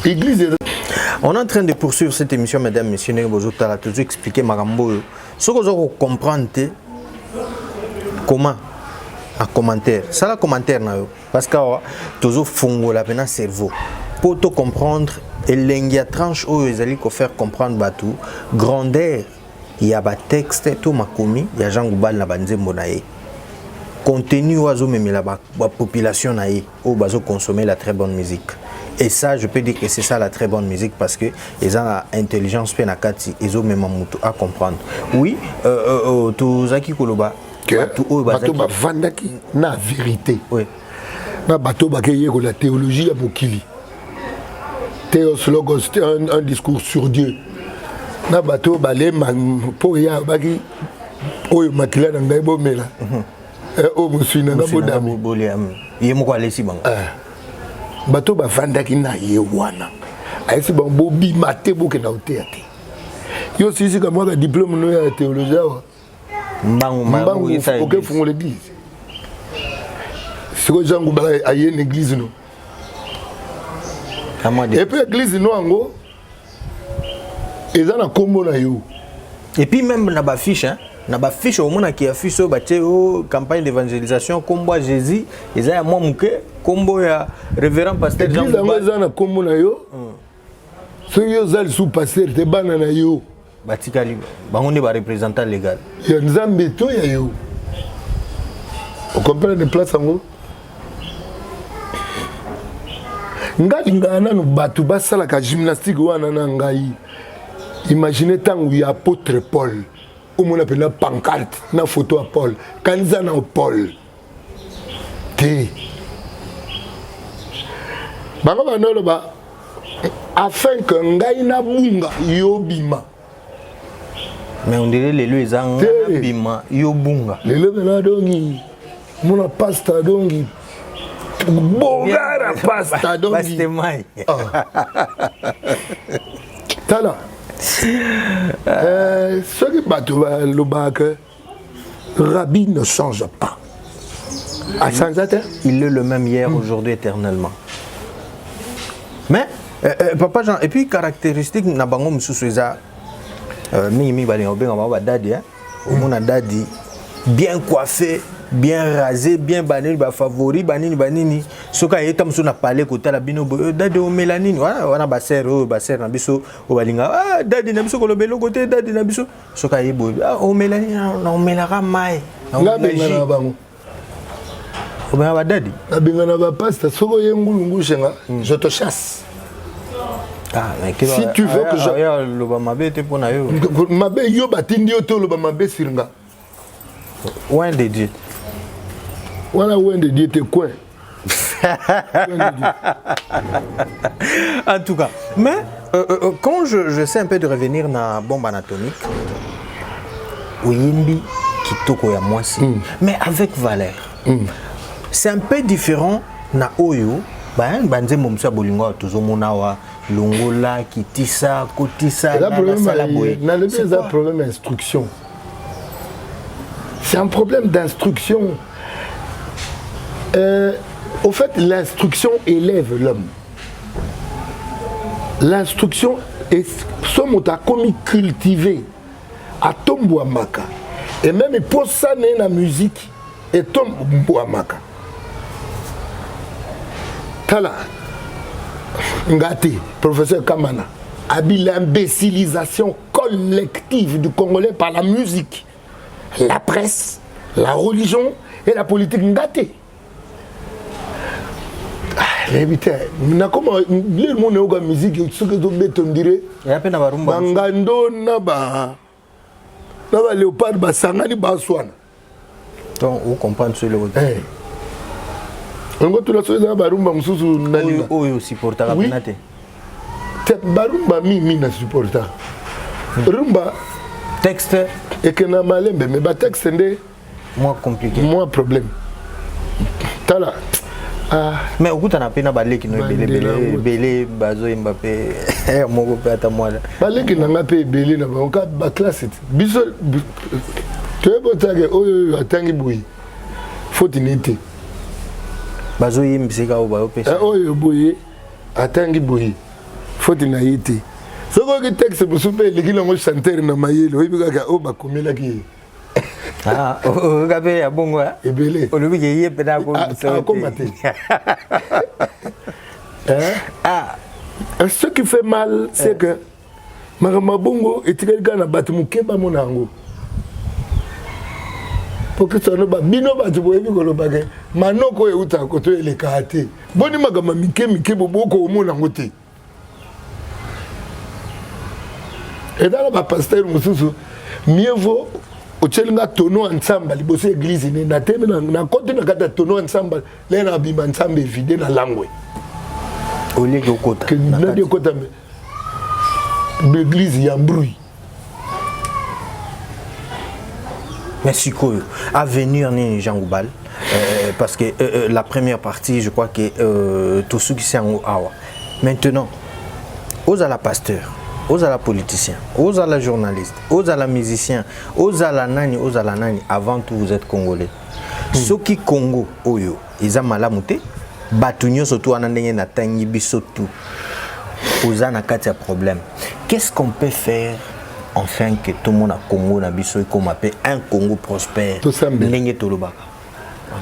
église. On est en train de poursuivre cette émission, mesdames, messieurs, ndenge bozotala tozo expliquer makambo oyo. Soki oza kocomprendre te, comment en commentaire, sala commentaire na yo parce que awa tozofongola mpena cerveau mpo to comprendre elengi ya tranche oyo ezali kofaire comprendre bato grandeur ya batexte to makomi ya Jean Goubal na banzembo na ye, contenu oyo azomemela bapopulation na ye oyo bazoconsommer la très bonne musique. Et ça, je peux dire que c'est ça la très bonne musique, parce que eza na intelligence mpe na kati ezomema moto à comprendre. Oui, tozalaki koloba bato oyo bato bavandaki na vérité. Oui. Na bato bakeyekola théologie ya mokili, Théos Logos, un discours sur Dieu, na bato balema mpo ya baki oyo makila na ngai bomela, oyo mosui na ngai bodami. Ye moko alesi bango. Bato bavandaki na ye wana ayesi bango bobima te, bokenda koteya te. Yo osisika mwaka diplôme no ya théologie awa. Mbangu mbangu oke fungola église. Sikoyo Jean Goubal aye na église no, et puis église no yango eza na nkombo na yo. Et puis même na bafiche, hein, na bafiche omonaki affiche oyo batie o campagne d'évangélisation, nkombo ya Jésus eza ya mwa moke, nkombo ya révérend pasteur Jean Église yango Goubal eza na nkombo na yo. Soki yo oza lisusu pasteur te, bana na yo batikali bango nde bareprésentant légal ya Nzambe to ya yo. Ocomprendre place yango? Nga lingaka nanu bato basalaka gymnastique wana na ngai. Imagine ntango ya apôtre Paul, omona mpena pancarte na photo ya Paul, kanisa na Paul te. Bango bando oloba afin que ngai nabunga yo bima. Mais on dirait lelo eza nga nabima yo bunga. Lelo mena dongi mona pasta dongi bongara pasta dongi tala. Soki bato balobaka Rabbi ne change pas, achange te. Il est le même hier, aujourd'hui, éternellement. Mais papa Jean, et puis caractéristique na bango mosusu eza mingimingi balinga kobenga bango badadi, hein? Omona dadi bien coiffé, bien rasé, bien banini bafavori banini banini, soki ayeta mosusu na palais kotala bino boye, dadi omela nini wana basere oyo basere na biso oyo balinga ah, dadi na biso koloba eloko te, dadi na biso soki aye boye, ah, omela nini? Na omelaka mai. Nga bengana bango. Obengana badadi? Nabengana bapasta. Soki oye ngulungu shenga, je te chasse. Ah, mais si tu veux que je loba mabe te mpo na yo. Mabe yo batindi yo te oloba mabe sur nga. Oint de Dieu. Wana oint de Dieu te coin. En tout cas, mais quand j'essaie un peu de revenir na bombe anatomique, oyimbi kitoko ya mwasi, mais avec valeur. C'est un peu différent na oyo banzembo mosusu ya bolingo awa tozomona awa, longola, kitisa, kotisa, sala boye. Nalobi eza problème ya instruction. C'est un problème d'instruction. Au fait, l'instruction élève l'homme. L'instruction est so moto akomi cultivé, atombwamaka. Et même posa na ye na musique etombwamaka. Tala nga te, professeur Kamana abi l'imbécilisation collective du Congolais par la musique, la presse, la religion et la politique. Nga te, nayebi te, nakoma lelo mona yoka musique soki ezobeta, on dirait eya mpe na barumba. Bangando na ba na baléopard basangani baswana. Donc ocomprendre so eloko. Yango tuna soki eza na barumba mosusu nalinga. Oyo osupportaka mpena te? Te, barumba mingi na supporta rumba. Texte? Ekenda malembe, mais batexte nde moins compliqué. Moins problème, tala, ah. Mais okutana mpe na baleki no ebele ebele ebele bazoyemba mpe moko mpe ata mwana. Baleki na nga mpe ebele na bango ka baklasse te. Biso toyebi otake oyo oyo atangi boye, faute ni te. Bazoyembiseka oyo bayopesa. Oyo boye atangi boye, faute na ye te. Soki oyoki texte mosusu mpe eleki nango chanteur na mayele, oyebi kaka oyo bakomelaki ye. Oyoka mpe ya bongo? Ebele. Olobi ke ye mpe akoma te. Ce qui fait mal, c'est que makambo ya bongo etikali kaka na bato moke bamona yango. Po Kristo aloba, bino bato boyebi koloba ke manoko oyo eutaka koto elekaka te. Boni makambo ya mike mike boboko omona yango te. Eza na bapasteur mosusu, mieux vaut otieli nga tono ya ntsamba liboso ya église ne natemi, nakoti na kati ya tono ya ntsamba le na bima ntsamba evide na langwe. Olieki okota. Nadi okota baeglise ya mbrouille. Mais sikoyo avenir nini, Jean Goubal? Parce que la première partie, je crois que tosukisi yango awa. Maintenant, ozala pasteur, ozala politicien, ozala journaliste, ozala musicien, ozala nani, ozala nani, avant tout vous êtes congolais. Soki Congo oyo eza malamu te, bato nyonso to wana ndenge natangi, biso tout oza na kati ya problème. Qu'est-ce qu'on peut faire enfin que tomona Congo na biso ekóma mpe un Congo prospère? Tosambela. Ndenge tolobaka,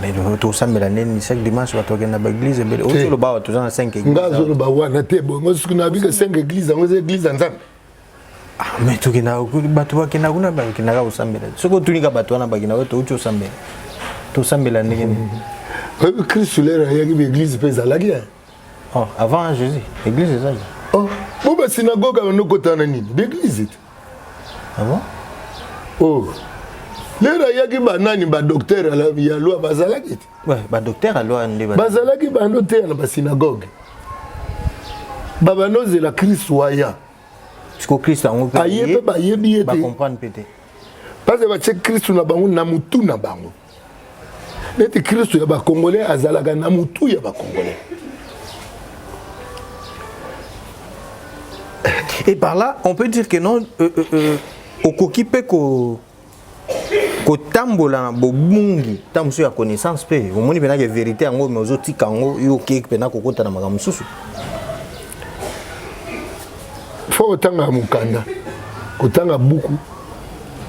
mais tosambela ndeni? Chaque dimanche bato bakenda baeglise ebele. Ozoloba awa toza na 5 Nga azoloba wana te. Bongo soki nabika 5 église, yango eza église ya Nzambe? Ah, mais tokenda, bato bakenda kuna, bakendaka kosambela. Soki otunika bato wana bakendaka, touti osambela, tosambela ndenge nini? Oyebi, Kristu lere ayaki, baeglise mpe ezalaki. Oh, avant Jésus église ezali? Oh, bo basynagogue bandokota na nini, baeglise te. Ah bon? Oh, lere ayaki, banani, badocteur ya loi bazalaki te? Ouais, badocteur ya loi nde bazalaki, bando teya na basynagogue, babandozela Kristu aya. Siko Kristo yango mpe aye mpe bayebi ye te. Bacomprendre mpe te. Parce que batie Kristu na bango na mutu na bango, neti Kristu ya bacongolais azalaka na mutu ya bacongolais. Et par là, on peut dire que non, okoki mpe ko kotambola na bobungi ntango mosusu ya connaissance mpe omoni mpena ke vérité yango, mais ozotika yango, yo okei mpena kokota na makambo mosusu. Fo kotanga mokanda, kotanga buku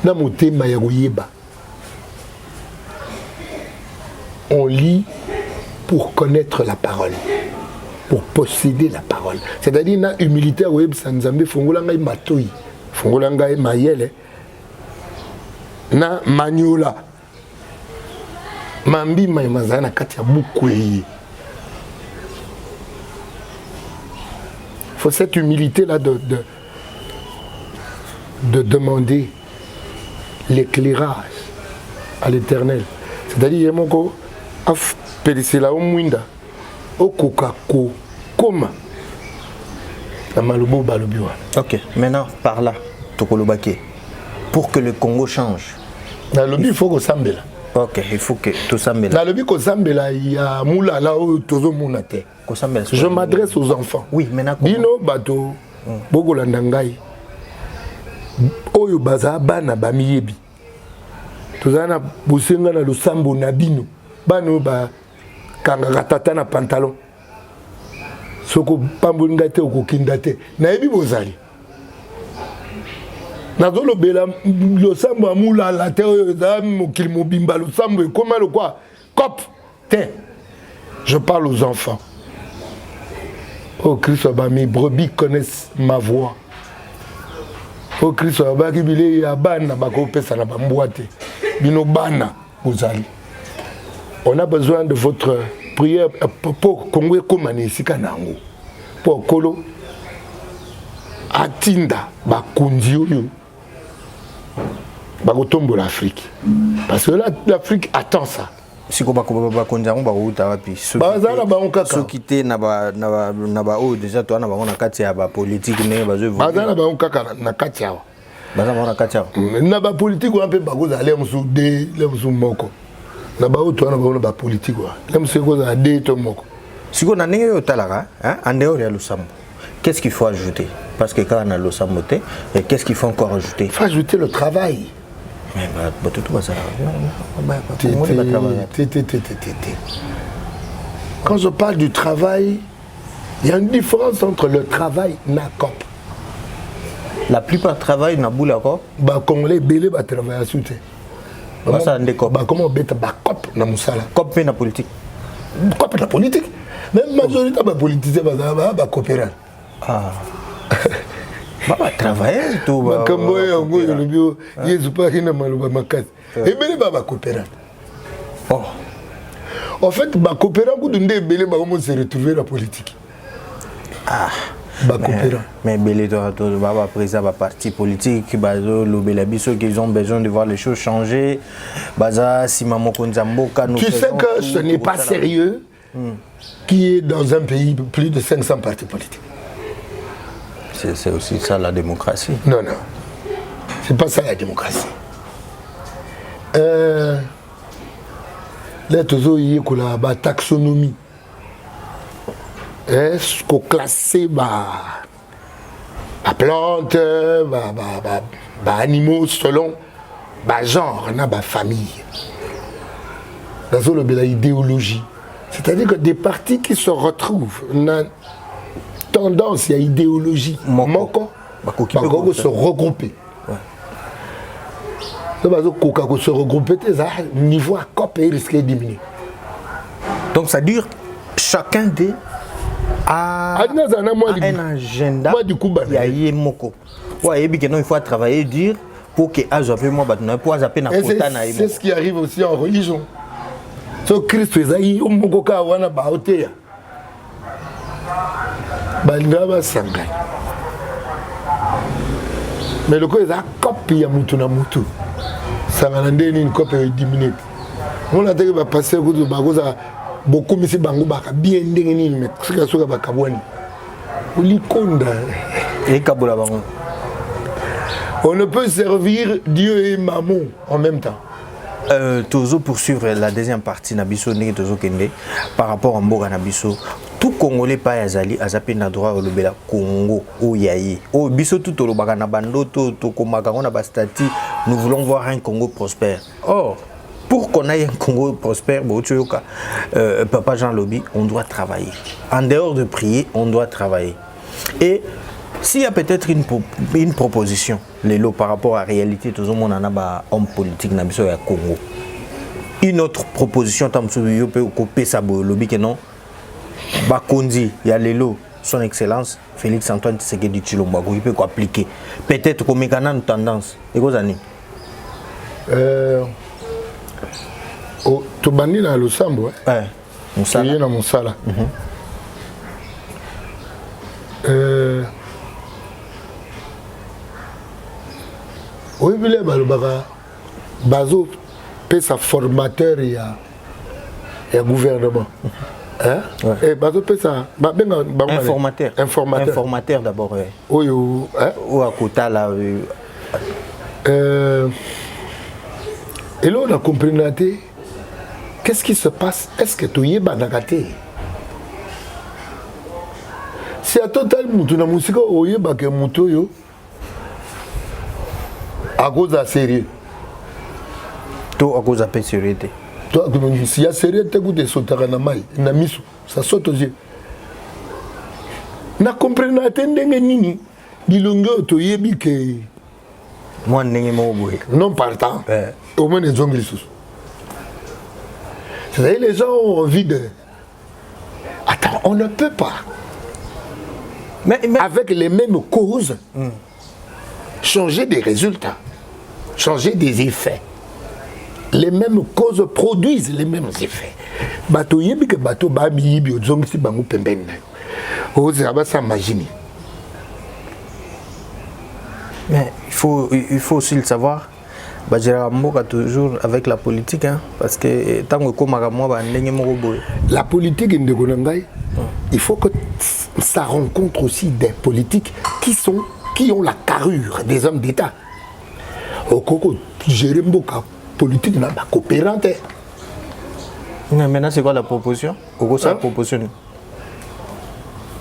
na motema ya koyeba. On lit pour connaître la parole, pour posséder la parole, c'est-à-dire na humilité ya koyebisa Nzambe: fongola ngai matoi, fongola ngai mayele na maniola. Mambi maye mazali na kati ya buku eye. Faut cette humilité là de, de, de demander l'éclairage à l'éternel. C'est-à-dire ye moko apelisela yo mwinda okoka kokoma na maloba oyo balobi wana. Ok, maintenant par là tokolobaki pour que le Congo change. Nalobi il faut kosambela. Ok, il faut que tosambela. Nalobi kosambela ya mulala oyo tozomona te. Kosambela. Je m'adresse aux enfants. Oui, maintenant. Bino bato bokolanda ngai oyo bazala bana bamiyebi tozala na bosenga na losambo na bino bana oyo bakangaka tata na pantalon soki opamboli ngai te okokinda te nayebi bozali nazolobela losambo ya mulala te oyo eza mokili mobimba losambo ekoma lokwa cop te. Je parle aux enfants. Oh Christ, bah, mes brebis connaissent ma voix. Oh Christ, abaki bilei ya bana bakopesa na bambwa te. Bino bana bozali. On a besoin de votre prière po Congo ekoma na esika na yango. Po kolo atinda bakonzi oyo bakotombola Afrique. Parce que là, l'Afrique attend ça. Siko bakonzi yango bakouta wapi? Baza na bango kaka. Soki te na baoyo déjà toa na bango na kati ya bapolitike ndenge bazo baza na bango kaka na kati awa. Baza bango na kati awa. Na bapolitike wana mpe bakozala le mosusu de le mosusu moko. Na baoyo toa na bango na bapolitike wana le mosusu ekozala de to moko. Siko na ndenge oyo otalaka, en dehors ya losambo, qu'est-ce qu'il faut ajouter? Parce que kaka na losambo te, qu'est-ce qu'il faut encore ajouter? Il faut ajouter le travail. Mais bato to bazala Quand je parle du travail, il y a une différence entre le travail et la cop. La plupart travaillent na boule ko. Ba congolais belé ba travailler sous te. Ba ndeko. Ba comment beta ba cop na musala. Cop pe na politique. Cop na politique. Même majorité ba politicien ba ba ba coopérer. Ah. Ba ba travailler to ba. Makambo yango yolobi Yesu pa na maloba makasi. Ebele ba ba coopérer. Oh. En fait, ba coopérant kutu nde ebele ba komo se retrouver la politique. Ah. Ba coopérant. Mais ebele to to ba ba président ba parti politique ba zo lobela biso qu'ils ont besoin de voir les choses changer. Baza sima mokonzi ya mboka nous. Tu sais que ce n'est pas sérieux. Qui est dans un pays plus de 500 partis politiques. C'est aussi ça la démocratie. Non, non. C'est pas ça la démocratie. Là, toujours, il y a la taxonomie. Est-ce qu'on classe ba plante, ba, ba, ba, ba animaux selon ba genre, na ba famille. Dans la idéologie. C'est-à-dire que des partis qui se retrouvent na tendance, il y a idéologie. Moko. Moko, bako se regrouper. So bazo koka ko se regrouper te za niveau à cop et risque de diminuer. Donc ça dure chacun des a un agenda. Moi du coup ba ya ye moko. Ouais, yebi que non il faut travailler dur pour que azwa pe moi bato na pour azwa pe na kota na ye. C'est ce qui arrive aussi en religion. So Christ ezali yo moko kaka wana ba oteya. Balinga basangana. Mais lokola eza copie ya mutu na mutu. Sangana nde nini copie ya diminuer. Mona teke ba pasteur kutu bakoza bokomisi bango baka bien ndenge nini mais soki soki bakabwani. Likonda. Ekabola bango. On ne peut servir Dieu et Mammon en même temps. Tozo poursuivre la deuxième partie na biso ndenge tozo kende par rapport à mboka na biso. Tout Congolais pa azali azape na droit olobela Congo o yaye. O biso tout tolobaka na bandoto to komaka na ba statut, nous voulons voir un Congo prospère. Or pour qu'on ait un Congo prospère, bon, tu vois, Papa Jean Lobi, on doit travailler. En dehors de prier, on doit travailler. Et s'il y a peut-être une proposition, lelo par rapport à la réalité, tout le monde en a ba homme politique na biso ya Congo. Une autre proposition, tam sou yo pe ko pesa bo lobi que non, ba kondi ya lelo son excellence Félix Antoine Tshisekedi Tshilombo akoki pe ko appliquer. Peut-être ko mekana une tendance. Et quoi ça ni? Oh, Tobandi na losambo, eh? Mosala. Toye na mosala. Oyebi le balobaka, bazopesa formateur ya gouvernement, hein? Ouais. Eh, bazopesa, babenga bango Informateur. Informateur. Informateur d'abord, ouais. Oyo, hein? Oyo akotala Eloko na comprendre te, qu'est-ce qui se passe? Est-ce que toyebanaka te? Si ata otali mutu na mosika, oyebaka mutu oyo akozala sérieux. To akoza mpe sérieux te. Si ya sérieux te, kuta esotaka na mai na miso, ça saute aux yeux. Na comprendre te ndenge nini bilongi oyo toyebi ke mwa ndenge moko boye. Non partant. Au moins ezongi lisusu. C'est-à-dire, les gens ont envie de, attends, on ne peut pas mais avec les mêmes causes changer des résultats, changer des effets. Les mêmes causes produisent les mêmes effets. Bato oyebi ke bato bamiyibi, ozongisi bango pembeni na yo, ozela basala magini. Mais il faut aussi le savoir, bagéraka mboka toujours avec la politique, hein, parce que ntango ekomaka mwa bandenge moko boye. La politique, ndeko na ngai, il faut que ça rencontre aussi des politiques qui ont la carrure des hommes d'État. Okoko gérer mboka politique na bacoopérant te. Mais maintenant, c'est quoi la proposition? Okosala Hein? proposition nini?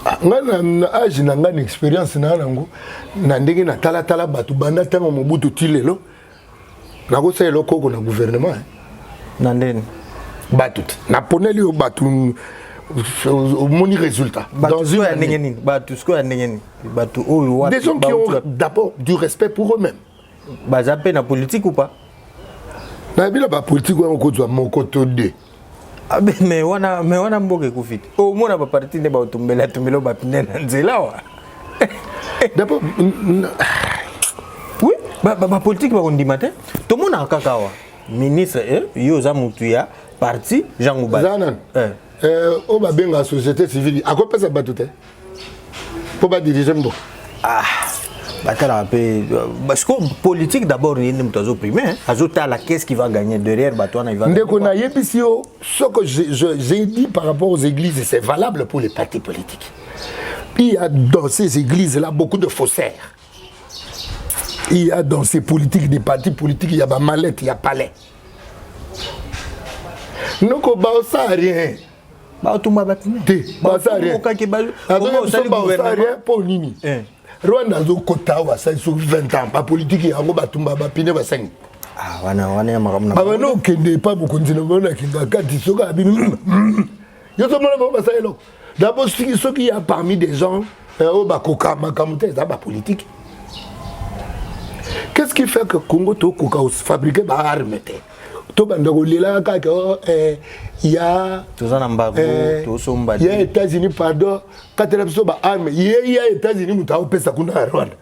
Ah, ngai na age na ngai, na expérience na nango, na ndenge natalatala bato banda ntango Mobutu ti lelo, nakosala eloko oko na gouvernement, hein. Na ndeni? Bato te, naponeli yo bato, omoni résultat. Bato sikoyo ya ndenge nini? Bato sikoyo ya ndenge nini? Bato oyo wapi? Des gens qui ont d'abord du respect pour eux-mêmes. Baza mpe na politique ou pas? Nayebi na bapolitique wana, okozwa moko to deux. Ah, mais wana mboka ekufi te. Omona baparti nde baotumbela tumbela bapine na nzela wa. D'abord Oui, bapolitique bakondima te. Tomonaka kaka awa ministre, yo oza motu ya parti Jean Goubald. Za nani? Oyo babengaka société civile akopesa bato te mpo badirige mboka. Ah, batalaka mpe parce que politique d'abord, ye nde moto azoprime, azotala qu'est-ce qui va gagner derrière bato wana, il va Ndeko, nayebisi yo, ce que j'ai dit par rapport aux églises, c'est valable pour les partis politiques. Il y a dans ces églises là beaucoup de faussaires. Il y a dans ces politiques, des partis politiques, il y a ba mallette, il y a palais. Noko baosa rien. Baotumba bapine. Te, baosa rien. Baosa rien mpo nini? Rwanda azokota awa, asali soki 20 ans, bapolitike yango batumba bapine, basangi. Wana wana ya makambo na Babanda okende epa mokonzi na bango nakinga kati, soki abimi yo somona bango basala eloko. D'abord, soki ya parmi des gens oyo bakoka makambo te, eza bapolitike. Qu'est-ce qui fait que Congo tokoka fabriquer baarme te? Tobanda kolela kaka ya Toza na mbago, tosomba. Ya États-Unis, pardon, katela biso baarme. Ye ya États-Unis, moto aopesa kuna ya Rwanda,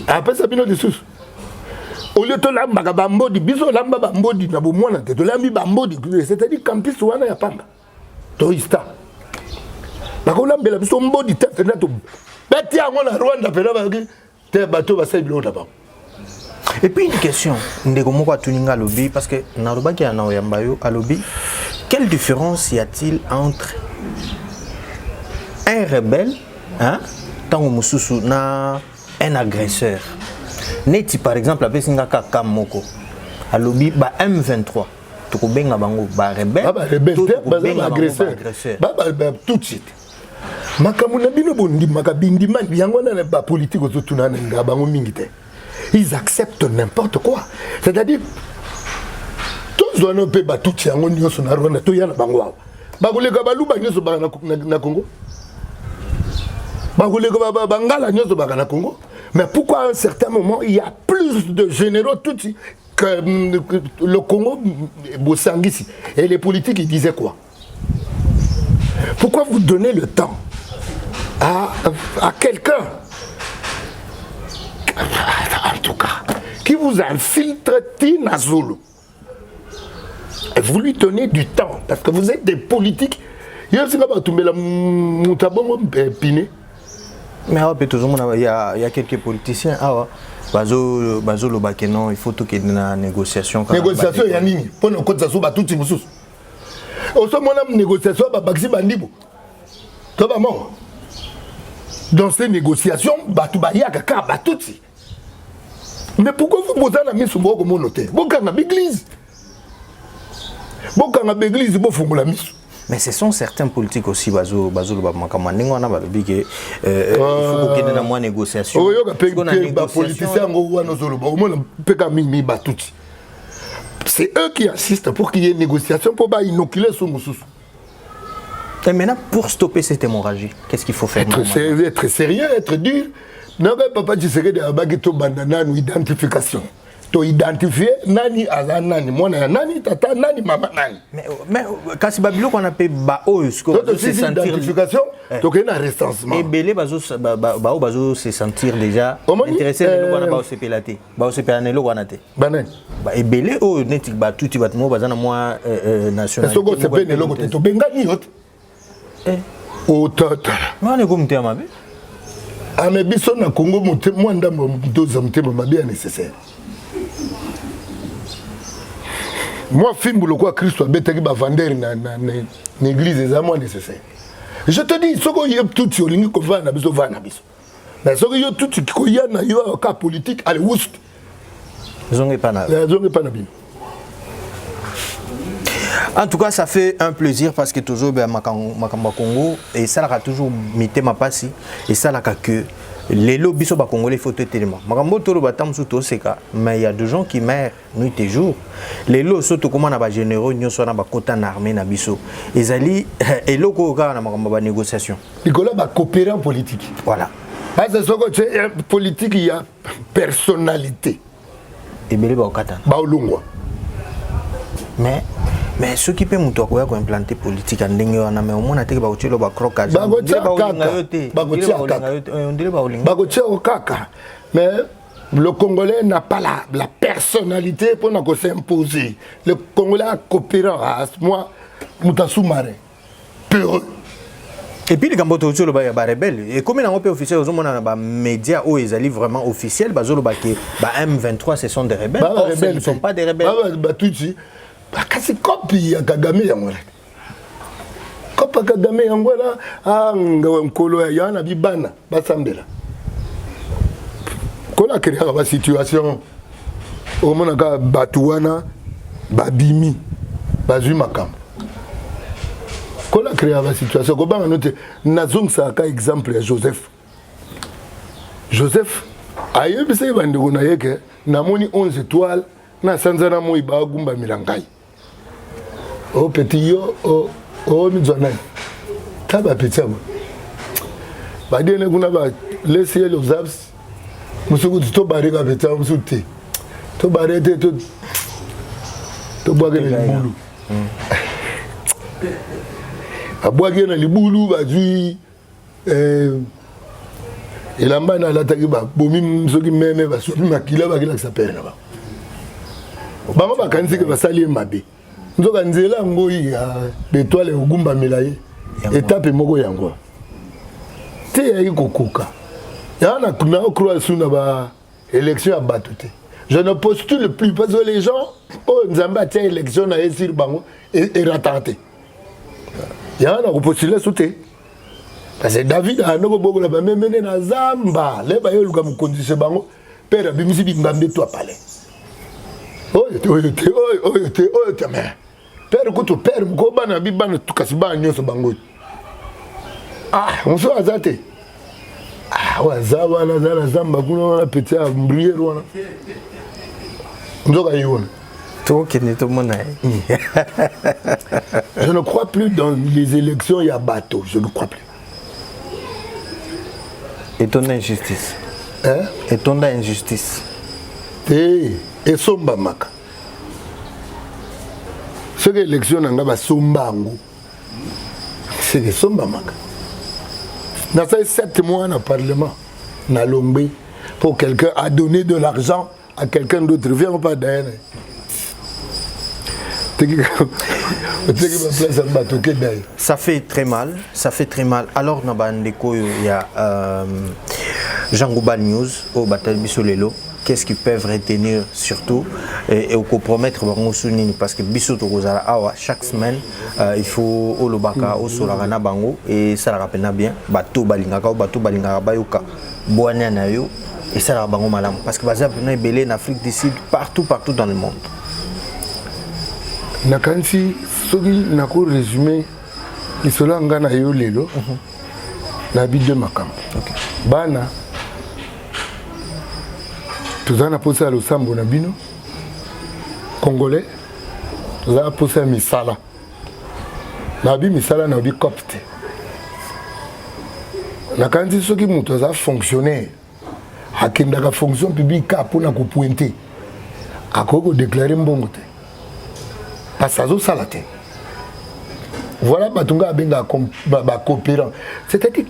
apesa bino lisusu. Olie tolambaka bambodi, biso olamba bambodi na bomwana te, tolambi bambodi, c'est-à-dire campus wana ya pamba toista, bakolambela biso mbodi te mpenza, tobeti yango na Rwanda mpena, bayoki te, bato basali biloko na bango. Et puis une question, ndeko moko atuni nga, alobi, parce que nalobaki ya na oyamba yo, alobi: quelle différence y a-t-il entre un rebelle, hein, ntango mosusu na un agresseur? Neti par exemple apesi nga kaka moko, alobi ba M23, tokobenga bango barebelle? Barebelle te, baza baagresseur tout de suite. Makambo na bino bondimaka bindima yango wana na bapolitike, ozotuna na nga bango mingi te, ils acceptent n'importe quoi. C'est-à-dire, tozwana mpe batuti yango nyonso na Rwanda, toya na bango awa, bakoleka Baluba nyonso baka na Congo, bakoleka Bangala nyonso baka na Congo. Mais pourquoi à un certain moment il y a plus de généraux tutsi que le Congo bosangisi? Et les politiques, ils disaient quoi? Pourquoi vous donnez le temps à quelqu'un, en tout cas, qui vous infiltre tina Zulu? Vous lui donnez du temps parce que vous êtes des politiques. Yo singa batumbela moto abongo eh, pine. Mais awa mpe tozomona ya, ya quelques politiciens awa bazo bazoloba ke non il faut tokende na négociation. Négociation ya nini? Mpo na okotisa so batuti mosusu. Osomona négociation babakisi bandibo to bamongo. Dans ces négociations bato bayaka kaka batuti. Mais pourquoi vous boza na miso bokomona te? Bokanga baeglise, bokanga baeglise, bofungola miso. Mais ce sont certains politiques aussi bazo bazoloba makambo ndenge wana, balobi ke il faut kokende na mwa négociation. Oyoka mpe bapoliticien yango wana ozoloba, omona mpe ka mingi batuti, c'est eux qui insistent pour qu'il y ait négociation mpo bainoculer so mosusu. Et maintenant, pour stopper cette hémorragie, qu'est-ce qu'il faut faire? Être sérieux, être sérieux, être dur. Nanga papa Tshisekedi abaki tobanda nanu identification, toidentifie nani aza nani, mwana ya nani, tata nani, mama nani. Mais kasi babiloko wana mpe baoyo sikoyo identification, tokei na recensement. Ebele baoyo bazo se sentir déjà intéressé na eloko wana, baosepela te, baosepela na eloko wana te. Banani? Ebele oyo neti batuti, bato moko baza na mwa nationalité. Soki osepeli na eloko te, tobengani yo te, otatala. Wana ekomi motema mabe. Ame biso na Congo, mwa ndambo doza motema mabe ya nécessaire. Mwa fimbu lokola Kristo abetaki bavandere na église eza mwa nécessaire. Je te dis, soki oye tuti, olingi kovanda na biso, vanda na biso. Mais soki yo tuti koya na yo ka politique, ale wust. Zonga epa na Zonga epa na bino. En tout cas, ça fait un plaisir parce que toujours ben makambo Congo et ça la toujours mitema pasi et ça la que lelo biso ba Congolais, faut telema. Makambo tolo ba tamsu to seka, mais il y a des gens qui meurent nuit et jour. Lelo surtout comment na ba généraux nyonso na ba kota na armée na biso. Ezali eloko kaka na makambo ba négociation. Nicolas ba coopérant politique. Voilà. Parce que soko politique, il y a personnalité. Ebele ba okatana. Ba olongwa. Mais soki mpe moto akoya koimplante politique ya ndenge wana, mais omona teke bakotielo bacroquage. Bakotia kaka, bakotia kaka, mais le Congolais n'a pas la personnalité pour s'imposer. Le Congolais a coopérant, moi, moto sous-marin, peureux. Et puis likambo tozi oloba ya barebele ekomi nango mpe officiel, ozomona na bamédia oyo ezali vraiment officiel, bazoloba ke ba M23, ce sont des rebelles. Or, ce ne sont pas des rebelles. Batuti kasi kopi ya Kagame yango wana, kopi ya Kagame yango wana. Nkolo ya na bibana basambela, nkolo acréaka basituation. Omonaka bato wana babimi, bazwi makambo. Nkolo acréaka basituation. Kobanga no te. Nazongisaka exemple ya Joseph. Joseph ayebisaki bandeko na ye ke namoni 11 étoile na sanza na moi bagumbamela ngai. O petit yo omizwa nani ta bapeti abo badiene kuna balesi ye lozabs mosuku kuti tobare bapeti abo mosuku te, tobare te, tobwaki na libulu. Babwaki ye na libulu, bazwi elamba na alataki, babomi soki meme, basopi makila, bakilakisa pere na bango. Bango bakanisi ke basali ye mabe, nzoka nzela yango ya betoile ekogumbamela ye etape moko yango te yaki kokoka. Ya na croire su na ba élection ya bato te. Je ne postule plus parce que les gens oyo Nzambe atia élection na ye sur bango erataka te. Yango na kopostule su te parce que David ando kobokola bamemene na zamba le baye oluka mokonzi se bango. Pere abimisi bingambe to apale oyo te, oyo te, oyo, oyo te, oyo te. Mais pere kutu pere moko bana bi bana, kasi bana nyonso bango, ah, mosusu aza te. Ah, oyo aza wana, aza na zamba kuna wana, petit ya mbriere wana, nzoka ye wana. Tokende tomona ye. Je ne crois plus dans les élections ya bato, je ne crois plus. Etonda injustice. Hein? Etonda injustice. Te, esombamaka. Soki élection na nga basomba yango, seke esombamaka. Nasali 7 mois na parlement, nalongwe pour quelqu'un a donné de l'argent à quelqu'un d'autre. Viens pas derrière. Oteki baplace ya bato, okenda ye. Ça fait très mal, ça fait très mal. Alors na bandeko oyo ya Jean Goubal News oyo batali biso lelo, qu'est-ce qu'ils peuvent retenir surtout et okopromettre bango su nini? Parce que biso tokozala awa chaque semaine, il faut olobaka, osolaka na bango, esalaka mpena bien. Bato balingaka oyo, bato balingaka bayoka bwania na yo, esalaka bango malamu, parce que baza mpena ebele na Afrique du Sud, partout, partout dans le monde. Nakanisi soki nakorésumer lisolo ya ngai na yo lelo, nayebi de makambo. Bana, toza na posa ya losambo na bino. Congolais, toza na posa ya misala. Nayebi misala, nayebi cope te. Nakanisi soki moto aza fonctionnaire, akendaka fonction publique ka mpona kopointer, akoki kodéclarer mbongo te parce que azosala te. Voilà bato ngai abengaka bacoopérant, c'est-à-dire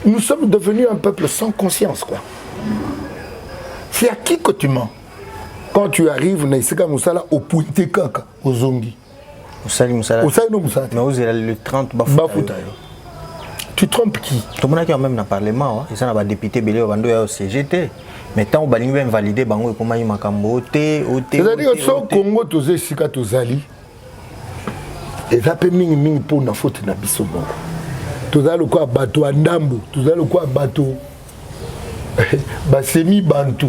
nous sommes devenus un peuple sans conscience, quoi. C'est à qui que tu mens quand tu arrives na esika mosala, opointe kaka, ozongi? Osali mosala. Osali no mosala te. Mais ozela le 30. Bafuta yo. Tu trompes qui? Tomonaki même na parlement, eza na badéputé ebele bando ya OCG te, mais ntango balingi bainvalider bango, ekomaki makambo te o te. C'est-à-dire so Congo toza esika tozali, eza mpe mingimingi mpona faute na biso moko. Toza lokola bato ya ndambo, toza lokola bato basemi bantu.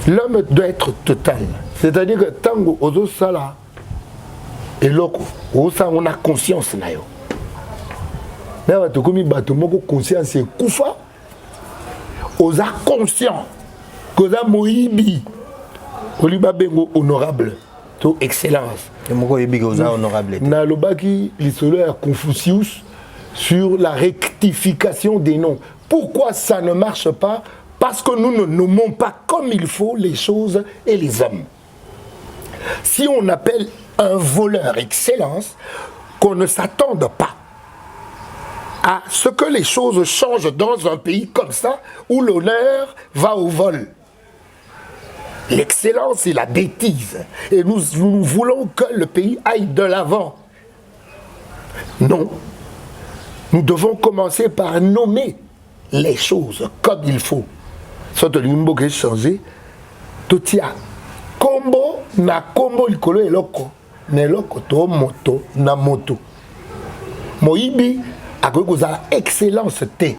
L'homme doit être total, c'est-à-dire que ntango ozosala eloko, ozosala yango na conscience na yo. Na bato komi bato moko, conscience ekufa. Oza conscient koza moyibi, olingi babengo honorable to excellence. Moko oyebi ke oza honorable te. Nalobaki lisolo ya Confucius sur la rectification des noms. Pourquoi ça ne marche pas? Parce que nous ne nommons pas comme il faut les choses et les hommes. Si on appelle un voleur excellence, qu'on ne s'attende pas à ce que les choses changent dans un pays comme ça, où l'honneur va au vol. L'excellence, c'est la bêtise. Et nous, nous voulons que le pays aille de l'avant. Non. Nous devons commencer par nommer les choses comme il faut. Soki tolingi mboka echanger, totia kombo na kombo likolo eloko na eloko to moto na moto. Moyibi akoki kozala excellence te.